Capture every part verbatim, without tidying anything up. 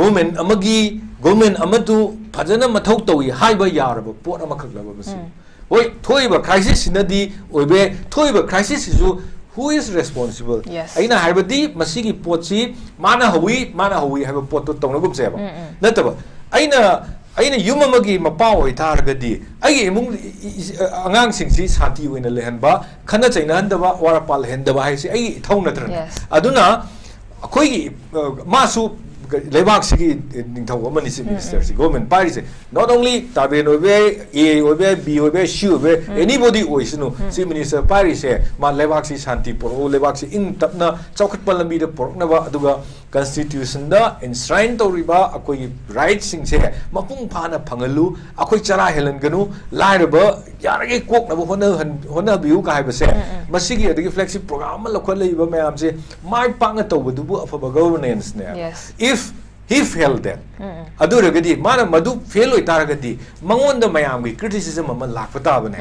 Government ꯑꯃꯒꯤ, government ꯑꯃꯗꯨ ꯐꯖꯅ ꯃꯊꯧ ꯇꯧꯏ ꯍꯥꯏꯕ ꯌꯥꯔꯕ ꯄꯣꯠ ꯑꯃꯈꯛꯂꯕ ꯃꯁꯤ? ꯍꯣꯏ, ꯊꯣꯛꯏꯕ ꯀ꯭ꯔꯥꯏꯁꯤꯁꯁꯤꯅꯗꯤ ꯑꯣꯏꯕ ꯌꯥꯏ꯫ ꯊꯣꯛꯏꯕ ꯀ꯭ꯔꯥꯏꯁꯤꯁꯁꯤꯁꯨ who is responsible? Yes. ꯑꯩꯅ ꯍꯥꯏꯕꯗꯤ ꯃꯁꯤꯒꯤ ꯄꯣꯠꯁꯤ ꯃꯥꯅ ꯍꯧꯏ, ꯃꯥꯅ ꯍꯧꯏ ꯍꯥꯏꯕ ꯄꯣꯠꯇꯣ ꯇꯧꯅꯒꯨꯝꯁꯦꯕ꯫ ꯅꯠꯇꯕ, ꯑꯩꯅ, ꯑꯩꯅ ꯌꯨꯝ ꯑꯃꯒꯤ ꯃꯄꯥ ꯑꯣꯏꯇꯥꯔꯒꯗꯤ ꯑꯩꯒꯤ ꯏꯃꯨꯡ, ꯏ-, ꯏ-, ꯑꯉꯥꯡꯁꯤꯡꯁꯤ ꯁꯥꯟꯇꯤ ꯑꯣꯏꯅ ꯂꯩꯍꯟꯕ, ꯈꯠꯅ ꯆꯩꯅꯍꯟꯗꯕ, ꯑꯋꯥꯠ ꯑꯄꯥ ꯂꯩꯍꯟꯗꯕ ꯍꯥꯏꯁꯤ ꯑꯩꯒꯤ ꯏꯊꯧ ꯅꯠꯇ꯭ꯔꯅꯦ? Yes. ꯑꯗꯨꯅ ꯑꯩꯈꯣꯏꯒꯤ, ꯑ, ꯃꯥꯁꯨ ꯂꯩꯕꯥꯛꯁꯤꯒꯤ ꯅꯤꯡꯊꯧ ꯑꯃꯅꯤ ꯆꯤꯐ ꯃꯤꯅꯤꯁꯇꯔꯁꯤ, ꯒꯣꯚꯔꯟꯃꯦꯟꯠ ꯄꯥꯏꯔꯤꯁꯦ꯫ Not only ꯇꯥꯕꯦꯟ ꯑꯣꯏꯕ ꯌꯥꯏ, ꯑꯦ ꯑꯣꯏꯕ ꯌꯥꯏ, ꯕꯤ ꯑꯣꯏꯕ ꯌꯥꯏ, ꯁꯤ ꯑꯣꯏꯕ ꯌꯥꯏ, anybody ꯑꯣꯏꯁꯅꯨ, ꯆꯤꯐ ꯃꯤꯅꯤꯁꯇꯔ ꯄꯥꯏꯔꯤꯁꯦ ꯃꯥ ꯂꯩꯕꯥꯛꯁꯤ ꯁꯥꯟꯇꯤ ꯄꯨꯔꯛꯎ, ꯂꯩꯕꯥꯛꯁꯤ ꯏꯪ ꯇꯞꯅ ꯆꯥꯎꯈꯠꯄ ꯂꯝꯕꯤꯗ ꯄꯨꯔꯛꯅꯕ, ꯑꯗꯨꯒ ꯀꯟꯁꯇꯤꯇ꯭ꯌꯨꯁꯟꯗ ꯏꯟꯁ꯭ꯔꯥꯏꯟ ꯇꯧꯔꯤꯕ ꯑꯩꯈꯣꯏꯒꯤ ꯔꯥꯏꯠꯁꯤꯡꯁꯦ ꯃꯄꯨꯡ ꯐꯥꯅ ꯐꯪꯍꯜꯂꯨ, ꯑꯩꯈꯣꯏ ꯆꯔꯥ ꯍꯦꯜꯍꯟꯒꯅꯨ, ꯂꯥꯏꯔꯕ ꯌꯥꯔꯤꯈꯩ ꯀꯣꯛꯅꯕ ꯍꯣꯠꯅꯍꯟ-, ꯍꯣꯠꯅꯕꯤꯌꯨ ꯀ ꯍꯥꯏꯕꯁꯦ, ꯃꯁꯤꯒꯤ ꯑꯗꯒꯤ ꯐ꯭ꯂꯦꯒꯁꯤꯞ ꯄ꯭ꯔꯣꯒ꯭ꯔꯥꯝ ꯑꯃ ꯂꯧꯈꯠꯂꯛꯏꯕ ꯃꯌꯥꯝꯁꯦ ꯃꯥꯏ ꯄꯥꯛꯅ ꯇꯧꯕꯗꯨꯕꯨ ꯑꯐꯕ ꯒꯣꯚꯔꯅꯦꯟꯁꯅꯦ꯫ Yes. If he failed that, ꯑꯗꯨ ꯑꯣꯏꯔꯒꯗꯤ ꯃꯥꯅ ꯃꯗꯨ ꯐꯦꯜ ꯑꯣꯏꯇꯥꯔꯒꯗꯤ ꯃꯉꯣꯟꯗ ꯃꯌꯥꯝꯒꯤ ꯀ꯭ꯔꯤꯇꯤꯁꯤꯖꯝ ꯑꯃ ꯂꯥꯛꯄ ꯇꯥꯕꯅꯦ꯫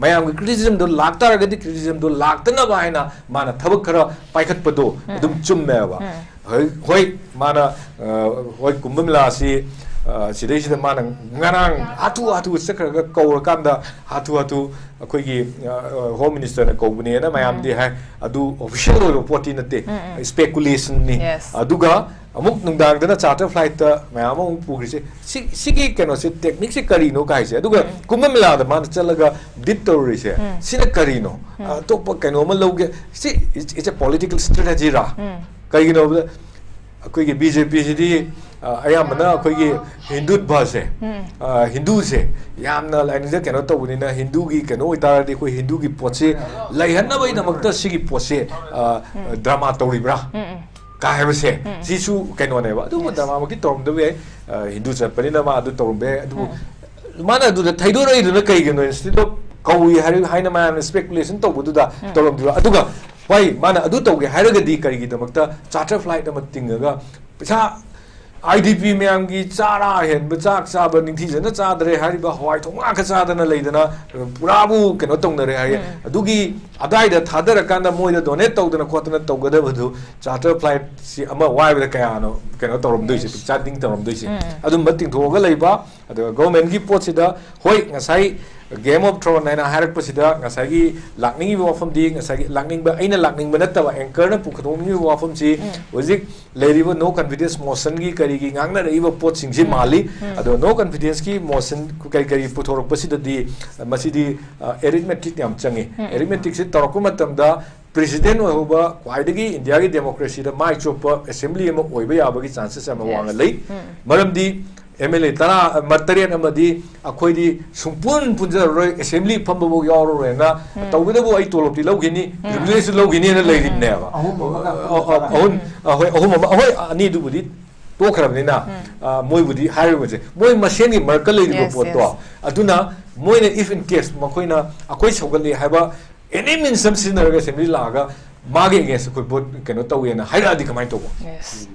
ꯃꯌꯥꯝꯒꯤ ꯀ꯭ꯔꯤꯇꯤꯁꯤꯖꯝꯗꯣ ꯂꯥꯛꯇꯥꯔꯒꯗꯤ ꯀ꯭ꯔꯤꯇꯤꯁꯤꯖꯝꯗꯣ ꯂꯥꯛꯇꯅꯕ ꯍꯥꯏꯅ ꯃꯥꯅ ꯊꯕꯛ ꯈꯔ ꯄꯥꯏꯈꯠꯄꯗꯣ ꯑꯗꯨꯝ ꯆꯨꯝꯃꯦꯕ꯫ ꯍꯣꯏ, ꯍꯣꯏ, ꯃꯥꯅ, ꯑ, ꯍꯣꯏ, ꯀꯨꯝꯚ ꯃꯦꯂꯥꯁꯤ, ꯑ, ꯁꯤꯗꯩꯁꯤꯗ ꯃꯥꯅ ꯉꯔꯥꯡ ꯍꯥꯊꯨ ꯍꯥꯊꯨ ꯆꯠꯈ꯭ꯔꯒ ꯀꯧꯔꯀꯥꯟꯗ ꯍꯥꯊꯨ ꯍꯥꯊꯨ ꯑꯩꯈꯣꯏꯒꯤ, ꯑ, ꯑ, ꯍꯣꯝ ꯃꯤꯅꯤꯁꯇꯔꯅ ꯀꯧꯕꯅꯦꯅ ꯃꯌꯥꯝꯗꯤ ꯍꯥꯏ꯫ ꯑꯗꯨ ꯑꯣꯐꯤꯁꯤꯌꯦꯜ ꯑꯣꯏꯕ ꯄꯣꯠꯇꯤ ꯅꯠꯇꯦ, ꯁ꯭ꯄꯦꯀꯨꯂꯦꯁꯟꯅꯤ꯫ Yes. ꯑꯗꯨꯒ ꯑꯃꯨꯛ ꯅꯨꯡꯗꯥꯡꯗꯅ ꯆꯥꯔꯇꯔ ꯐ꯭ꯂꯥꯏꯠꯇ ꯃꯌꯥꯝ ꯑꯃ ꯑꯃꯨꯛ ꯄꯨꯈ꯭ꯔꯤꯁꯦ꯫ ꯁꯤ, ꯁꯤꯒꯤ ꯀꯩꯅꯣꯁꯦ, ꯇꯦꯛꯅꯤꯛꯁꯦ ꯀꯔꯤꯅꯣ ꯀꯥꯏꯁꯦ? ꯑꯗꯨꯒ ꯀꯨꯝꯚ ꯃꯦꯂꯥꯗ ꯃꯥꯅ ꯆꯠꯂꯒ ꯗꯤꯠ ꯇꯧꯔꯨꯔꯤꯁꯦ, ꯁꯤꯅ ꯀꯔꯤꯅꯣ? ꯑꯇꯣꯞꯄ ꯀꯩꯅꯣ ꯑꯃ ꯂꯧꯒꯦ, ꯁꯤ it's, it's a political strategy ꯔꯥ? ꯀꯩꯒꯤꯅꯣ ꯍꯥꯏꯕꯗ ꯑꯩꯈꯣꯏꯒꯤ ꯕꯤ ꯖꯦ ꯄꯤꯁꯤꯗꯤ, ꯑ, ꯑꯌꯥꯝꯕꯅ ꯑꯩꯈꯣꯏꯒꯤ ꯍꯤꯟꯗꯨꯠꯚꯁꯦ, ꯑ, ꯍꯤꯟꯗꯨꯁꯦ ꯌꯥꯝꯅ ꯂꯥꯏꯅꯤꯡꯗ ꯀꯩꯅꯣ ꯇꯧꯕꯅꯤꯅ, ꯍꯤꯟꯗꯨꯒꯤ ꯀꯩꯅꯣ ꯑꯣꯏꯇꯥꯔꯗꯤ ꯑꯩꯈꯣꯏ ꯍꯤꯟꯗꯨꯒꯤ ꯄꯣꯠꯁꯦ ꯂꯩꯍꯟꯅꯕꯒꯤꯗꯃꯛꯇ ꯁꯤꯒꯤ ꯄꯣꯠꯁꯦ, ꯑ, ꯗ꯭ꯔꯃꯥ ꯇꯧꯔꯤꯕ꯭ꯔꯥ? ꯀꯥ ꯍꯥꯏꯕꯁꯦ, ꯁꯤꯁꯨ ꯀꯩꯅꯣꯅꯦꯕ꯫ ꯑꯗꯨꯕꯨ ꯗ꯭ꯔꯃꯥꯃꯛꯇꯤ ꯇꯧꯔꯝꯗꯕ ꯌꯥꯏ, ꯑ, ꯍꯤꯟꯗꯨ ꯆꯠꯄꯅꯤꯅ ꯃꯥ ꯑꯗꯨ ꯇꯧꯔꯝꯕ ꯌꯥꯏ꯫ ꯑꯗꯨꯕꯨ ꯃꯥꯅ ꯑꯗꯨꯗ ꯊꯩꯗꯣꯔꯛꯏꯗꯨꯅ ꯀꯩꯒꯤꯅꯣ? Instead of ꯀꯧꯏ ꯍꯥꯏꯔ-, ꯍꯥꯏꯅ ꯃꯌꯥꯝꯅ ꯁ꯭ꯄꯦꯀꯨꯂꯦꯁꯟ ꯇꯧꯕꯗꯨꯗ ꯇꯧꯔꯝꯗ꯭ꯔꯤꯕ? ꯑꯗꯨꯒ ꯍꯣꯏ, ꯃꯥꯅ ꯑꯗꯨ ꯇꯧꯒꯦ ꯍꯥꯏꯔꯒꯗꯤ ꯀꯔꯤꯒꯤꯗꯃꯛꯇ ꯆꯥꯔꯇꯔ ꯐ꯭ꯂꯥꯏꯠ ꯑꯃ ꯇꯤꯡꯉꯒ ꯄꯩꯁꯥ IDP ꯃꯌꯥꯝꯒꯤ ꯆꯥꯔꯥ ꯍꯦꯟꯕ ꯆꯥꯛ ꯆꯥꯕ ꯅꯤꯡꯊꯤꯖꯅ ꯆꯥꯗ꯭ꯔꯦ ꯍꯥꯏꯔꯤꯕ, ꯍꯋꯥꯏ ꯊꯣꯡ ꯉꯥꯛꯇ ꯆꯥꯗꯅ ꯂꯩꯗꯅ ꯄꯨꯔꯥꯕꯨ ꯀꯩꯅꯣ ꯇꯧꯅꯔꯦ ꯍꯥꯏꯌꯦ꯫ ꯑꯗꯨꯒꯤ ꯑꯗꯥꯏꯗ ꯊꯥꯗꯔꯀꯥꯟꯗ ꯃꯣꯏꯗ donate ꯇꯧꯗꯅ ꯈꯣꯠꯇꯅ ꯇꯧꯒꯗꯕꯗꯨ charter flight ꯁꯤ ꯑꯃ ꯋꯥꯏꯕꯗ ꯀꯌꯥꯅꯣ ꯀꯩꯅꯣ ꯇꯧꯔꯝꯗꯣꯏꯁꯦ, ꯄꯩꯁꯥ ꯇꯤꯡ ꯇꯧꯔꯝꯗꯣꯏꯁꯦ꯫ ꯑꯗꯨꯝꯕ ꯇꯤꯡꯊꯣꯛꯑꯒ ꯂꯩꯕ, ꯑꯗꯨꯒ government ꯀꯤ ꯄꯣꯠꯁꯤꯗ, ꯍꯣꯏ, ꯉꯁꯥꯏ Game of Thrones ꯍꯥꯏꯅ ꯍꯥꯏꯔꯛꯄꯁꯤꯗ ꯉꯁꯥꯏꯒꯤ ꯂꯥꯛꯅꯤꯡꯉꯤꯕ ꯋꯥꯐꯝꯗꯤ, ꯉꯁꯥꯏꯒꯤ ꯂꯥꯛꯅꯤꯡꯕ, ꯑꯩꯅ ꯂꯥꯛꯅꯤꯡꯕ ꯅꯠꯇꯕ, anchor ꯅ ꯄꯨꯊꯣꯛꯅꯤꯡꯉꯤꯕ ꯋꯥꯐꯝꯁꯤ ꯍꯧꯖꯤꯛ ꯂꯩꯔꯤꯕ no confidence motion ꯒꯤ ꯀꯔꯤꯒꯤ ꯉꯥꯡꯅꯔꯛꯏꯕ ꯄꯣꯠꯁꯤꯡꯁꯤ ꯃꯥꯜꯂꯤ꯫ ꯑꯗꯣ no confidence ꯀꯤ motion ꯀꯔꯤ ꯀꯔꯤ ꯄꯨꯊꯣꯔꯛꯄꯁꯤꯗꯗꯤ ꯃꯁꯤꯗꯤ, ꯑ, arithmetic ꯌꯥꯝ ꯆꯪꯉꯤ꯫ Arithmetic ꯁꯤ ꯇꯧꯔꯛꯄ ꯃꯇꯝꯗ president ꯑꯣꯏꯍꯧꯕ ꯈ꯭ꯋꯥꯏꯗꯒꯤ ꯏꯟꯗꯤꯌꯥꯒꯤ democracy ꯗ ꯃꯥꯏ ꯆꯣꯞꯄ assembly ꯑꯃ ꯑꯣꯏꯕ ꯌꯥꯕꯒꯤ chances ꯌꯥꯝꯅ ꯋꯥꯡꯅ ꯂꯩ꯫ ꯃꯔꯝꯗꯤ MLA ꯇꯔꯥ, ꯃ-, ꯇꯔꯦꯠ ꯑꯃꯗꯤ ꯑꯩꯈꯣꯏꯗꯤ ꯁꯨꯡꯄꯨꯟ ꯄꯨꯟꯖꯔꯔꯣꯏ, assembly ꯐꯝꯕꯐꯥꯎ ꯌꯥꯎꯔꯔꯣꯏꯅ, ꯇꯧꯕꯇꯕꯨ ꯑꯩ ꯇꯣꯂꯣꯞꯇꯤ ꯂꯧꯈꯤꯅꯤ, privilege ꯁꯨ ꯂꯧꯈꯤꯅꯤꯅ ꯂꯩꯔꯤꯕꯅꯦꯕ꯫ ꯑꯍꯨꯝ ꯑꯃꯒ ꯑ, ꯑ, ꯑꯍꯨꯝ, ꯑ, ꯍꯣꯏ, ꯑꯍꯨꯝ ꯑꯃ, ꯍꯣꯏ, ꯑꯅꯤꯗꯨꯕꯨꯗꯤ ꯇꯣꯛꯈ꯭ꯔꯕꯅꯤꯅ, ꯑ, ꯃꯣꯏꯕꯨꯗꯤ ꯍꯥꯏꯔꯨꯕꯁꯦ, ꯃꯣꯏ ꯃꯁꯦꯟꯒꯤ ꯃꯔꯛꯇ ꯂꯩꯔꯤꯕ Yes, ꯄꯣꯠꯇꯣ, yes. ꯑꯗꯨꯅ ꯃꯣꯏꯅ if in case ꯃꯈꯣꯏꯅ ꯑꯩꯈꯣꯏ ꯁꯧꯒꯠꯂꯤ ꯍꯥꯏꯕ any means ꯑꯃ ꯁꯤꯖꯤꯟꯅꯔꯒ assembly ꯂꯥꯛꯑꯒ ꯃꯥꯒꯤ against ꯑꯩꯈꯣꯏ vote ꯀꯩꯅꯣ ꯇꯧꯋꯦꯅ ꯍꯥꯏꯔꯛꯑꯗꯤ ꯀꯃꯥꯏꯅ ꯇꯧꯕ? Yes.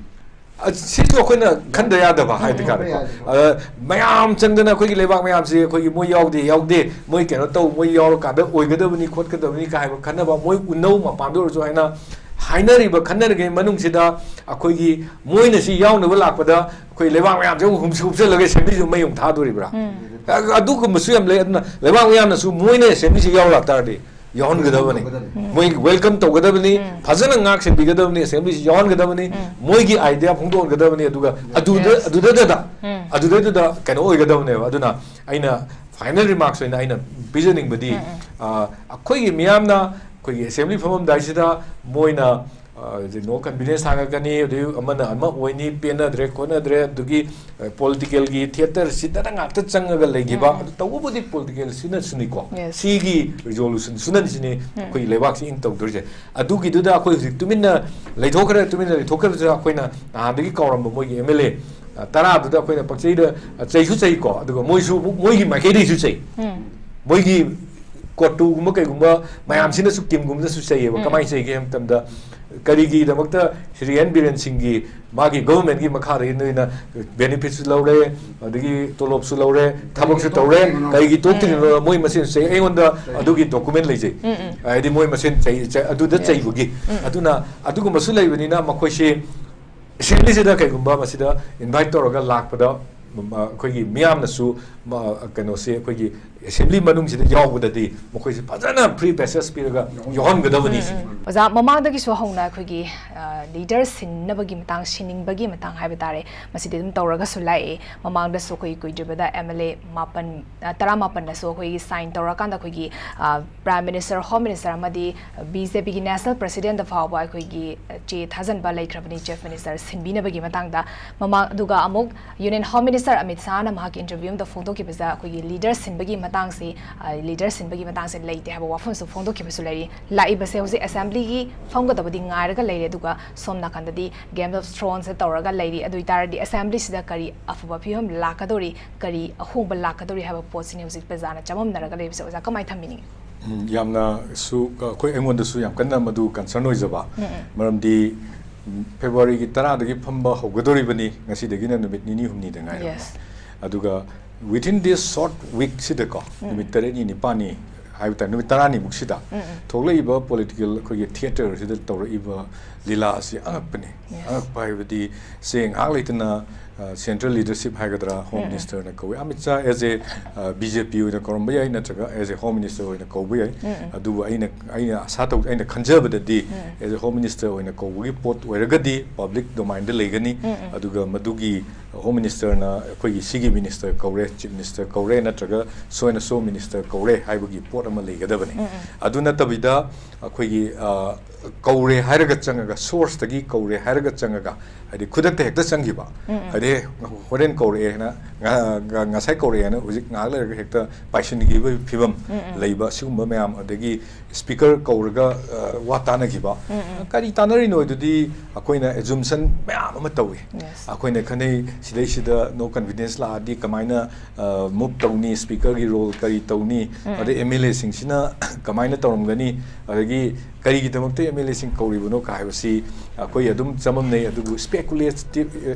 ꯑ, ꯁꯤꯁꯨ ꯑꯩꯈꯣꯏꯅ ꯈꯟꯗ ꯌꯥꯗꯕ ꯍꯥꯏꯗꯤ ꯈꯟꯗ ꯀꯥꯟꯗꯀꯣ꯫ ꯌꯥꯗꯕ꯫ ꯑ, ꯃꯌꯥꯝ ꯆꯪꯗꯅ ꯑꯩꯈꯣꯏꯒꯤ ꯂꯩꯕꯥꯛ ꯃꯌꯥꯝꯁꯤ ꯑꯩꯈꯣꯏꯒꯤ ꯃꯣꯏ ꯌꯥꯎꯗꯦ, ꯌꯥꯎꯗꯦ, ꯃꯣꯏ ꯀꯩꯅꯣ ꯇꯧ, ꯃꯣꯏ ꯌꯥꯎꯔꯀꯥꯟꯗ ꯑꯣꯏꯒꯗꯕꯅꯤ, ꯈꯣꯠꯀꯗꯕꯅꯤ ꯀꯥ ꯍꯥꯏꯕ ꯈꯟꯅꯕ, ꯃꯣꯏ ꯎꯅꯧ ꯃꯄꯥꯟꯗ ꯑꯣꯏꯔꯁꯨ ꯍꯥꯏꯅ ꯍꯥꯏꯅꯔꯤꯕ, ꯈꯟꯅꯔꯤꯉꯩ ꯃꯅꯨꯡꯁꯤꯗ ꯑꯩꯈꯣꯏꯒꯤ ꯃꯣꯏꯅ ꯁꯤ ꯌꯥꯎꯅꯕ ꯂꯥꯛꯄꯗ ꯑꯩꯈꯣꯏ ꯂꯩꯕꯥꯛ ꯃꯌꯥꯝꯁꯦ ꯑꯃꯨꯛ ꯍꯨꯝꯁꯤ ꯍꯨꯞꯆꯜꯂꯒ assembly ꯁꯤ ꯃꯩ ꯑꯃꯨꯛ ꯊꯥꯗꯣꯔꯤꯕ꯭ꯔꯥ? ꯑ-, ꯑꯗꯨꯒꯨꯝꯕꯁꯨ ꯌꯥꯝ ꯂꯩ꯫ ꯑꯗꯨꯅ ꯂꯩꯕꯥꯛ ꯃꯌꯥꯝꯅꯁꯨ ꯃꯣꯏꯅ assembly ꯁꯤ ꯌꯥꯎ ꯂꯥꯛꯇꯥꯔꯗꯤ ꯌꯥꯎꯍꯟꯒꯗꯕꯅꯤ꯫ ꯇꯧꯒꯗꯕꯅꯤ꯫ ꯃꯣꯏ welcome ꯇꯧꯒꯗꯕꯅꯤ, ꯐꯖꯅ ꯉꯥꯛ ꯁꯦꯟꯕꯤꯒꯗꯕꯅꯤ, assembly ꯁꯤ ꯌꯥꯎꯍꯟꯒꯗꯕꯅꯤ, ꯃꯣꯏꯒꯤ idea ꯐꯣꯡꯗꯣꯛꯍꯟꯒꯗꯕꯅꯤ, ꯑꯗꯨꯒ ꯑꯗꯨꯗ, Yes. ꯑꯗꯨꯗꯩꯗꯨꯗ, ꯎꯝ꯫ ꯑꯗꯨꯗꯩꯗꯨꯗ ꯀꯩꯅꯣ ꯑꯣꯏꯒꯗꯕꯅꯦꯕ꯫ ꯑꯗꯨꯅ ꯑꯩꯅ final remarks ꯑꯣꯏꯅ ꯑꯩꯅ ꯄꯤꯖꯅꯤꯡꯕꯗꯤ, ꯎꯝ, ꯎꯝ꯫ ꯑ, ꯑꯩꯈꯣꯏꯒꯤ ꯃꯤꯌꯥꯝꯅ ꯑꯩꯈꯣꯏꯒꯤ assembly ꯐꯝꯃꯝꯗꯥꯏꯁꯤꯗ ꯃꯣꯏꯅ, ꯑ, no confidence ꯊꯥꯡꯉꯛꯀꯅꯤ, ꯑꯗꯩ ꯑꯃꯅ ꯑꯃ ꯑꯣꯏꯅꯤ, ꯄꯦꯟꯅꯗ꯭ꯔꯦ, ꯈꯣꯠꯅꯗ꯭ꯔꯦ, ꯑꯗꯨꯒꯤ, ꯑ, political ꯒꯤ theatre ꯁꯤꯗꯅ ꯉꯥꯛꯇ ꯆꯪꯉꯒ ꯂꯩꯈꯤꯕ꯫ ꯎꯝ꯫ ꯑꯗꯨ ꯇꯧꯕꯕꯨꯗꯤ political ꯁꯤꯅꯁꯨꯅꯤꯀꯣ꯫ Yes. ꯁꯤꯒꯤ resolution ꯁꯤꯅꯅꯤ ꯁꯤꯅꯤ ꯎꯝ꯫ ꯑꯩꯈꯣꯏꯒꯤ ꯂꯩꯕꯥꯛꯁꯤ ꯏꯪ ꯇꯧꯗꯣꯏꯁꯦ꯫ ꯑꯗꯨꯒꯤꯗꯨꯗ ꯑꯩꯈꯣꯏ ꯍꯧꯖꯤꯛ ꯇꯨꯃꯤꯟꯅ ꯂꯩꯊꯣꯛꯈ꯭ꯔꯦ, ꯇꯨꯃꯤꯟꯅ ꯂꯩꯊꯣꯛꯈ꯭ꯔꯕꯁꯤꯗ ꯑꯩꯈꯣꯏꯅ ꯅꯍꯥꯟꯗꯒꯤ ꯀꯥꯎꯔꯝꯕ ꯃꯣꯏꯒꯤ MLA, ꯑ, ꯇꯔꯥꯗꯨꯗ ꯑꯩꯈꯣꯏꯅ ꯄꯪꯆꯩꯗ, ꯑ, ꯆꯩꯁꯨ ꯆꯩꯀꯣ, ꯑꯗꯨꯒ ꯃꯣꯏꯁꯨ ꯑꯃꯨꯛ ꯃꯣꯏꯒꯤ ꯃꯥꯏꯀꯩꯗꯒꯤꯁꯨ ꯆꯩ꯫ ꯎꯝ꯫ ꯃꯣꯏꯒꯤ ꯀꯣꯇꯨꯒꯨꯝꯕ ꯀꯩꯒꯨꯝꯕ ꯃꯌꯥꯝꯁꯤꯅꯁꯨ, ꯀꯤꯝꯒꯨꯝꯕꯅꯁꯨ ꯆꯩꯌꯦꯕ꯫ ꯎꯝ꯫ ꯀꯃꯥꯏꯅ ꯆꯩꯒꯦ ꯍꯥꯏꯕ ꯃꯇꯝꯗ, ꯀꯔꯤꯒꯤꯗꯃꯛꯇ ꯁ꯭ꯔꯤ ꯑꯦꯟ ꯕꯤꯔꯦꯟ ꯁꯤꯡꯒꯤ ꯃꯥꯒꯤ ꯒꯣꯚꯔꯟꯃꯦꯟꯠꯀꯤ ꯃꯈꯥꯗꯒꯤ ꯅꯣꯏꯅ ꯕꯦꯅꯤꯐꯤꯠꯁꯨ ꯂꯧꯔꯦ, ꯑꯗꯒꯤ ꯇꯣꯂꯣꯞꯁꯨ ꯂꯧꯔꯦ, ꯊꯕꯛꯁꯨ ꯇꯧꯔꯦ, ꯀꯔꯤꯒꯤ ꯇꯣꯛꯇ꯭ꯔꯤꯅꯣ? ꯃꯣꯏ ꯃꯁꯦꯟ ꯆꯩ, ꯑꯩꯉꯣꯟꯗ ꯑꯗꯨꯒꯤ ꯗꯣꯀꯨꯃꯦꯟ ꯂꯩꯖꯩ꯫ ꯎꯝ, ꯎꯝ꯫ ꯍꯥꯏꯗꯤ ꯃꯣꯏ ꯃꯁꯦꯟ ꯆꯩ, ꯆꯩ-, ꯑꯗꯨꯗ ꯎꯝ꯫ ꯆꯩꯕꯒꯤ꯫ ꯎꯝ꯫ ꯑꯗꯨꯅ ꯑꯗꯨꯒꯨꯝꯕꯁꯨ ꯂꯩꯕꯅꯤꯅ ꯃꯈꯣꯏꯁꯤ ꯑꯦꯁꯦꯝꯕ꯭ꯂꯤꯁꯤꯗ ꯀꯩꯒꯨꯝꯕ ꯃꯁꯤꯗ ꯏꯟꯚꯥꯏꯠ ꯇꯧꯔꯒ ꯂꯥꯛꯄꯗ, ꯃ-, ꯑꯩꯈꯣꯏꯒꯤ ꯃꯤꯌꯥꯝꯅꯁꯨ, ꯃ-, ꯀꯩꯅꯣꯁꯦ, ꯑꯩꯈꯣꯏꯒꯤ ꯑꯦꯁꯦꯝꯕ꯭ꯂꯤ ꯃꯅꯨꯡꯁꯤꯗ ꯌꯥꯎꯕꯗꯗꯤ ꯃꯈꯣꯏꯁꯦ ꯐꯖꯅ ꯐ꯭ꯔꯤ ꯄꯦꯁꯦꯖ ꯄꯤꯔꯒ ꯌꯥꯎꯍꯟꯒꯗꯕꯅꯤ ꯁꯤꯅꯤ꯫ ꯑꯣꯖꯥ, ꯃꯃꯥꯡꯗꯒꯤꯁꯨ ꯍꯧꯅ ꯑꯩꯈꯣꯏꯒꯤ, ꯑ, ꯂꯤꯗꯔ ꯁꯤꯟꯅꯕꯒꯤ ꯃꯇꯥꯡ, ꯁꯤꯟꯅꯤꯡꯕꯒꯤ ꯃꯇꯥꯡ ꯍꯥꯏꯕ ꯇꯥꯔꯦ, ꯃꯁꯤꯗꯤ ꯑꯗꯨꯝ ꯇꯧꯔꯒꯁꯨ ꯂꯥꯛꯑꯦ꯫ ꯃꯃꯥꯡꯗꯁꯨ ꯑꯩꯈꯣꯏ ꯀꯨꯏꯗ꯭ꯔꯤꯕꯗ ꯑꯦꯝ ꯑꯦꯜ ꯑꯦ ꯃꯥꯄꯟ, ꯑ, ꯇꯔꯥꯃꯥꯄꯟꯅꯁꯨ ꯑꯩꯈꯣꯏꯒꯤ ꯁꯥꯏꯟ ꯇꯧꯔꯀꯥꯟꯗ ꯑꯩꯈꯣꯏꯒꯤ, ꯑ, ꯄ꯭ꯔꯥꯏꯝ ꯃꯤꯅꯤꯁꯇꯔ, ꯍꯣꯝ ꯃꯤꯅꯤꯁꯇꯔ ꯑꯃꯗꯤ ꯕꯤ ꯖꯦ ꯄꯤꯒꯤ ꯅꯦꯁꯅꯦꯜ ꯄ꯭ꯔꯁꯤꯗꯦꯟꯠꯇ ꯐꯥꯎꯕ ꯑꯩꯈꯣꯏꯒꯤ, ꯑ, ꯆꯦ ꯊꯥꯖꯟꯕ ꯂꯩꯈ꯭ꯔꯕꯅꯤ ꯆꯤꯐ ꯃꯤꯅꯤꯁꯇꯔ ꯁꯤꯟꯕꯤꯅꯕꯒꯤ ꯃꯇꯥꯡꯗ꯫ ꯃꯃꯥꯡ, ꯑꯗꯨꯒ ꯑꯃꯨꯛ ꯌꯨꯅꯤꯌꯟ ꯍꯣꯝ ꯃꯤꯅꯤꯁꯇꯔ ꯑꯃꯤꯠ ꯁꯥꯍꯅ ꯃꯍꯥꯛꯀꯤ ꯏꯟꯇꯔꯚ꯭ꯌꯨ ꯑꯃꯗ ꯐꯣꯡꯗꯣꯛꯈꯤꯕꯁꯦ ꯑꯩꯈꯣꯏꯒꯤ ꯂꯤꯗꯔ ꯁꯤꯟꯕꯒꯤ ꯃꯇꯥꯡꯁꯤ, ꯑ, ꯂꯤꯗꯔ ꯁꯤꯟꯕꯒꯤ ꯃꯇꯥꯡꯁꯦ ꯂꯩꯇꯦ ꯍꯥꯏꯕ ꯋꯥꯐꯝꯁꯨ ꯐꯣꯡꯗꯣꯛꯈꯤꯕꯁꯨ ꯂꯩꯔꯤ꯫ ꯂꯥꯛꯏꯕꯁꯦ ꯍꯧꯖꯤꯛ ꯑꯦꯁꯦꯝꯕ꯭ꯂꯤꯒꯤ ꯐꯝꯒꯗꯕꯗꯤ ꯉꯥꯏꯔꯒ ꯂꯩꯔꯦ, ꯑꯗꯨꯒ ꯁꯣꯝ ꯅꯥꯀꯟꯗꯗꯤ ꯒꯦꯝ ꯑꯣꯐ ꯊ꯭ꯔꯣꯟꯁꯇ ꯇꯧꯔꯒ ꯂꯩꯔꯤ꯫ ꯑꯗꯨ ꯑꯣꯏꯇꯥꯔꯗꯤ ꯑꯦꯁꯦꯝꯕ꯭ꯂꯤꯁꯤꯗ ꯀꯔꯤ ꯑꯐꯕ ꯐꯤꯕꯝ ꯂꯥꯛꯀꯗꯧꯔꯤ, ꯀꯔꯤ ꯑꯍꯣꯡꯕ ꯂꯥꯛꯀꯗꯧꯔꯤ ꯍꯥꯏꯕ ꯄꯣꯠꯁꯤꯅꯤ ꯍꯧꯖꯤꯛ ꯄ꯭ꯔꯖꯥꯅ ꯆꯃꯝꯅꯔꯒ ꯂꯩꯕꯁꯦ꯫ ꯑꯣꯖꯥ, ꯀꯃꯥꯏꯅ ꯊꯝꯕꯤꯅꯤꯡꯉꯤ? ꯎꯝ, ꯌꯥꯝꯅꯁꯨ, ꯑꯩꯈꯣꯏ, ꯑꯩꯉꯣꯟꯗꯁꯨ ꯌꯥꯝ ꯀꯟꯅ ꯃꯗꯨ ꯀꯟꯁꯔꯟ ꯑꯣꯏꯖꯕ꯫ ꯎꯝ, ꯎꯝ꯫ ꯃꯔꯝꯗꯤ, ꯎꯝ, ꯐꯦꯕ꯭ꯔꯨꯋꯥꯔꯤꯒꯤ ꯇꯔꯥꯗꯒꯤ ꯐꯝꯕ ꯍꯧꯒꯗꯧꯔꯤꯕꯅꯤ, ꯉꯁꯤꯗꯒꯤꯅ ꯅꯨꯃꯤꯠ ꯅꯤꯅꯤ ꯍꯨꯝꯅꯤꯗ ꯉꯥꯏꯔꯕꯅꯤ꯫ Yes. ꯑꯗꯨꯒ within this short week ꯁꯤꯗꯀꯣ, ꯎꯝ꯫ ꯅꯨꯃꯤꯠ ꯇꯔꯦꯠꯅꯤ ꯅꯤꯄꯥꯜꯅꯤ ꯍꯥꯏꯕ ꯇꯥꯔꯦ, ꯅꯨꯃꯤꯠ ꯇꯔꯥꯅꯤꯃꯨꯛꯁꯤꯗ ꯎꯝ, ꯎꯝ꯫ ꯊꯣꯛꯂꯛꯏꯕ ꯄꯣꯂꯤꯇꯤꯀꯦꯜ ꯑꯩꯈꯣꯏꯒꯤ ꯊꯤꯌꯦꯇꯔꯁꯤꯗ ꯇꯧꯔꯛꯏꯕ ꯂꯤꯂꯥ ꯑꯁꯤ ꯑꯉꯛꯄꯅꯤ꯫ Yes. ꯑꯉꯛꯄ ꯍꯥꯏꯕꯗꯤ ꯁꯦ ꯉꯥꯏꯍꯥꯛ ꯂꯩꯇꯅ, ꯑ, ꯁꯦꯟꯇ꯭ꯔꯦꯜ ꯂꯤꯗꯔꯁꯤꯞ ꯍꯥꯏꯒꯗ꯭ꯔꯥ, ꯍꯣꯝ ꯎꯝ, ꯎꯝ꯫ ꯃꯤꯅꯤꯁꯇꯔꯅ ꯀꯧꯏ꯫ ꯑꯃꯤꯠ ꯁꯥꯍ as a, ꯑ, ꯕꯤ ꯖꯦ ꯄꯤ ꯑꯣꯏꯅ ꯀꯧꯔꯝꯕ ꯌꯥꯏ, ꯅꯠꯇ꯭ꯔꯒ as a ꯍꯣꯝ ꯃꯤꯅꯤꯁꯇꯔ ꯑꯣꯏꯅ ꯀꯧꯕ ꯌꯥꯏ꯫ ꯎꯝ, ꯎꯝ꯫ ꯑꯗꯨꯕꯨ ꯑꯩꯅ, ꯑꯩꯅ ꯑꯁꯥ ꯇꯧ-, ꯑꯩꯅ ꯈꯟꯖꯕꯗꯗꯤ ꯎꯝ꯫ As a ꯍꯣꯝ ꯃꯤꯅꯤꯁꯇꯔ ꯑꯣꯏꯅ ꯀꯧꯕꯒꯤ ꯄꯣꯠ ꯑꯣꯏꯔꯒꯗꯤ ꯄꯕ꯭ꯂꯤꯛ ꯗꯣꯃꯥꯏꯟꯗ ꯂꯩꯒꯅꯤ꯫ ꯎꯝ, ꯎꯝ꯫ ꯑꯗꯨꯒ ꯃꯗꯨꯒꯤ ꯍꯣꯝ ꯃꯤꯅꯤꯁꯇꯔꯅ ꯑꯩꯈꯣꯏꯒꯤ ꯁꯤꯒꯤ ꯃꯤꯅꯤꯁꯇꯔ ꯀꯧꯔꯦ, ꯆꯤꯐ ꯃꯤꯅꯤꯁꯇꯔ ꯀꯧꯔꯦ, ꯅꯠꯇ꯭ꯔꯒ so and so ꯃꯤꯅꯤꯁꯇꯔ ꯀꯧꯔꯦ ꯍꯥꯏꯕꯒꯤ ꯄꯣꯠ ꯑꯃ ꯂꯩꯒꯗꯕꯅꯤ꯫ ꯎꯝ, ꯎꯝ꯫ ꯑꯗꯨ ꯅꯠꯇꯕꯤꯗ ꯑꯩꯈꯣꯏꯒꯤ, ꯑ, ꯀꯧꯔꯦ ꯍꯥꯏꯔꯒ ꯆꯪꯉꯒ, ꯁꯣꯔꯁꯇꯒꯤ ꯀꯧꯔꯦ ꯍꯥꯏꯔꯒ ꯆꯪꯉꯒ, ꯍꯥꯏꯗꯤ ꯈꯨꯗꯛꯇ ꯍꯦꯛꯇ ꯆꯪꯈꯤꯕ, ꯎꯝ, ꯎꯝ꯫ ꯍꯥꯏꯗꯤ ꯍꯣꯔꯦꯟ ꯀꯧꯔꯛꯑꯦꯅ ꯉ- ꯉ- ꯉꯁꯥꯏ ꯀꯧꯔꯛꯑꯦꯅ ꯍꯧꯖꯤꯛ ꯉꯥꯏꯍꯥꯛ ꯂꯩꯔꯒ ꯍꯦꯛꯇ ꯄꯥꯏꯁꯤꯟꯈꯤꯕꯒꯤ ꯐꯤꯕꯝ ꯂꯩꯕ, ꯁꯤꯒꯨꯝꯕ ꯃꯌꯥꯝ, ꯑꯗꯒꯤ ꯁ꯭ꯄꯤꯀꯔ ꯀꯧꯔꯒ ꯑ, ꯋꯥ ꯇꯥꯅꯈꯤꯕ꯫ ꯀꯔꯤ ꯇꯥꯅꯔꯤꯅꯣ ꯑꯗꯨꯗꯤ ꯑꯩꯈꯣꯏꯅ ꯑꯦꯖꯨꯝꯁꯟ ꯃꯌꯥꯝ ꯑꯃ ꯇꯧꯏ꯫ Yes. ꯑꯩꯈꯣꯏꯅ ꯈꯟꯅꯩ, ꯁꯤꯗꯩꯁꯤꯗ ꯅꯣ ꯀꯟꯐꯤꯗꯦꯟꯁ ꯂꯥꯛꯑꯗꯤ ꯀꯃꯥꯏꯅ ꯃꯨꯚ ꯇꯧꯅꯤ, ꯁ꯭ꯄꯤꯀꯔꯒꯤ ꯔꯣꯜ ꯀꯔꯤ ꯇꯧꯅꯤ, ꯑꯗꯩ ꯑꯦꯝ ꯑꯦꯜ ꯑꯦꯁꯤꯡꯁꯤꯅ ꯀꯃꯥꯏꯅ ꯇꯧꯔꯝꯒꯅꯤ, ꯑꯗꯒꯤ ꯀꯔꯤꯒꯤꯗꯃꯛꯇ ꯑꯦꯝ ꯑꯦꯜ ꯑꯦꯁꯤꯡ ꯀꯧꯔꯤꯕꯅꯣ ꯀ ꯍꯥꯏꯕꯁꯤ ꯑꯩꯈꯣꯏ ꯑꯗꯨꯝ ꯆꯃꯝꯅꯩ꯫ ꯑꯗꯨꯕꯨ ꯁ꯭ꯄꯦꯀꯨꯂꯦꯇꯤꯞ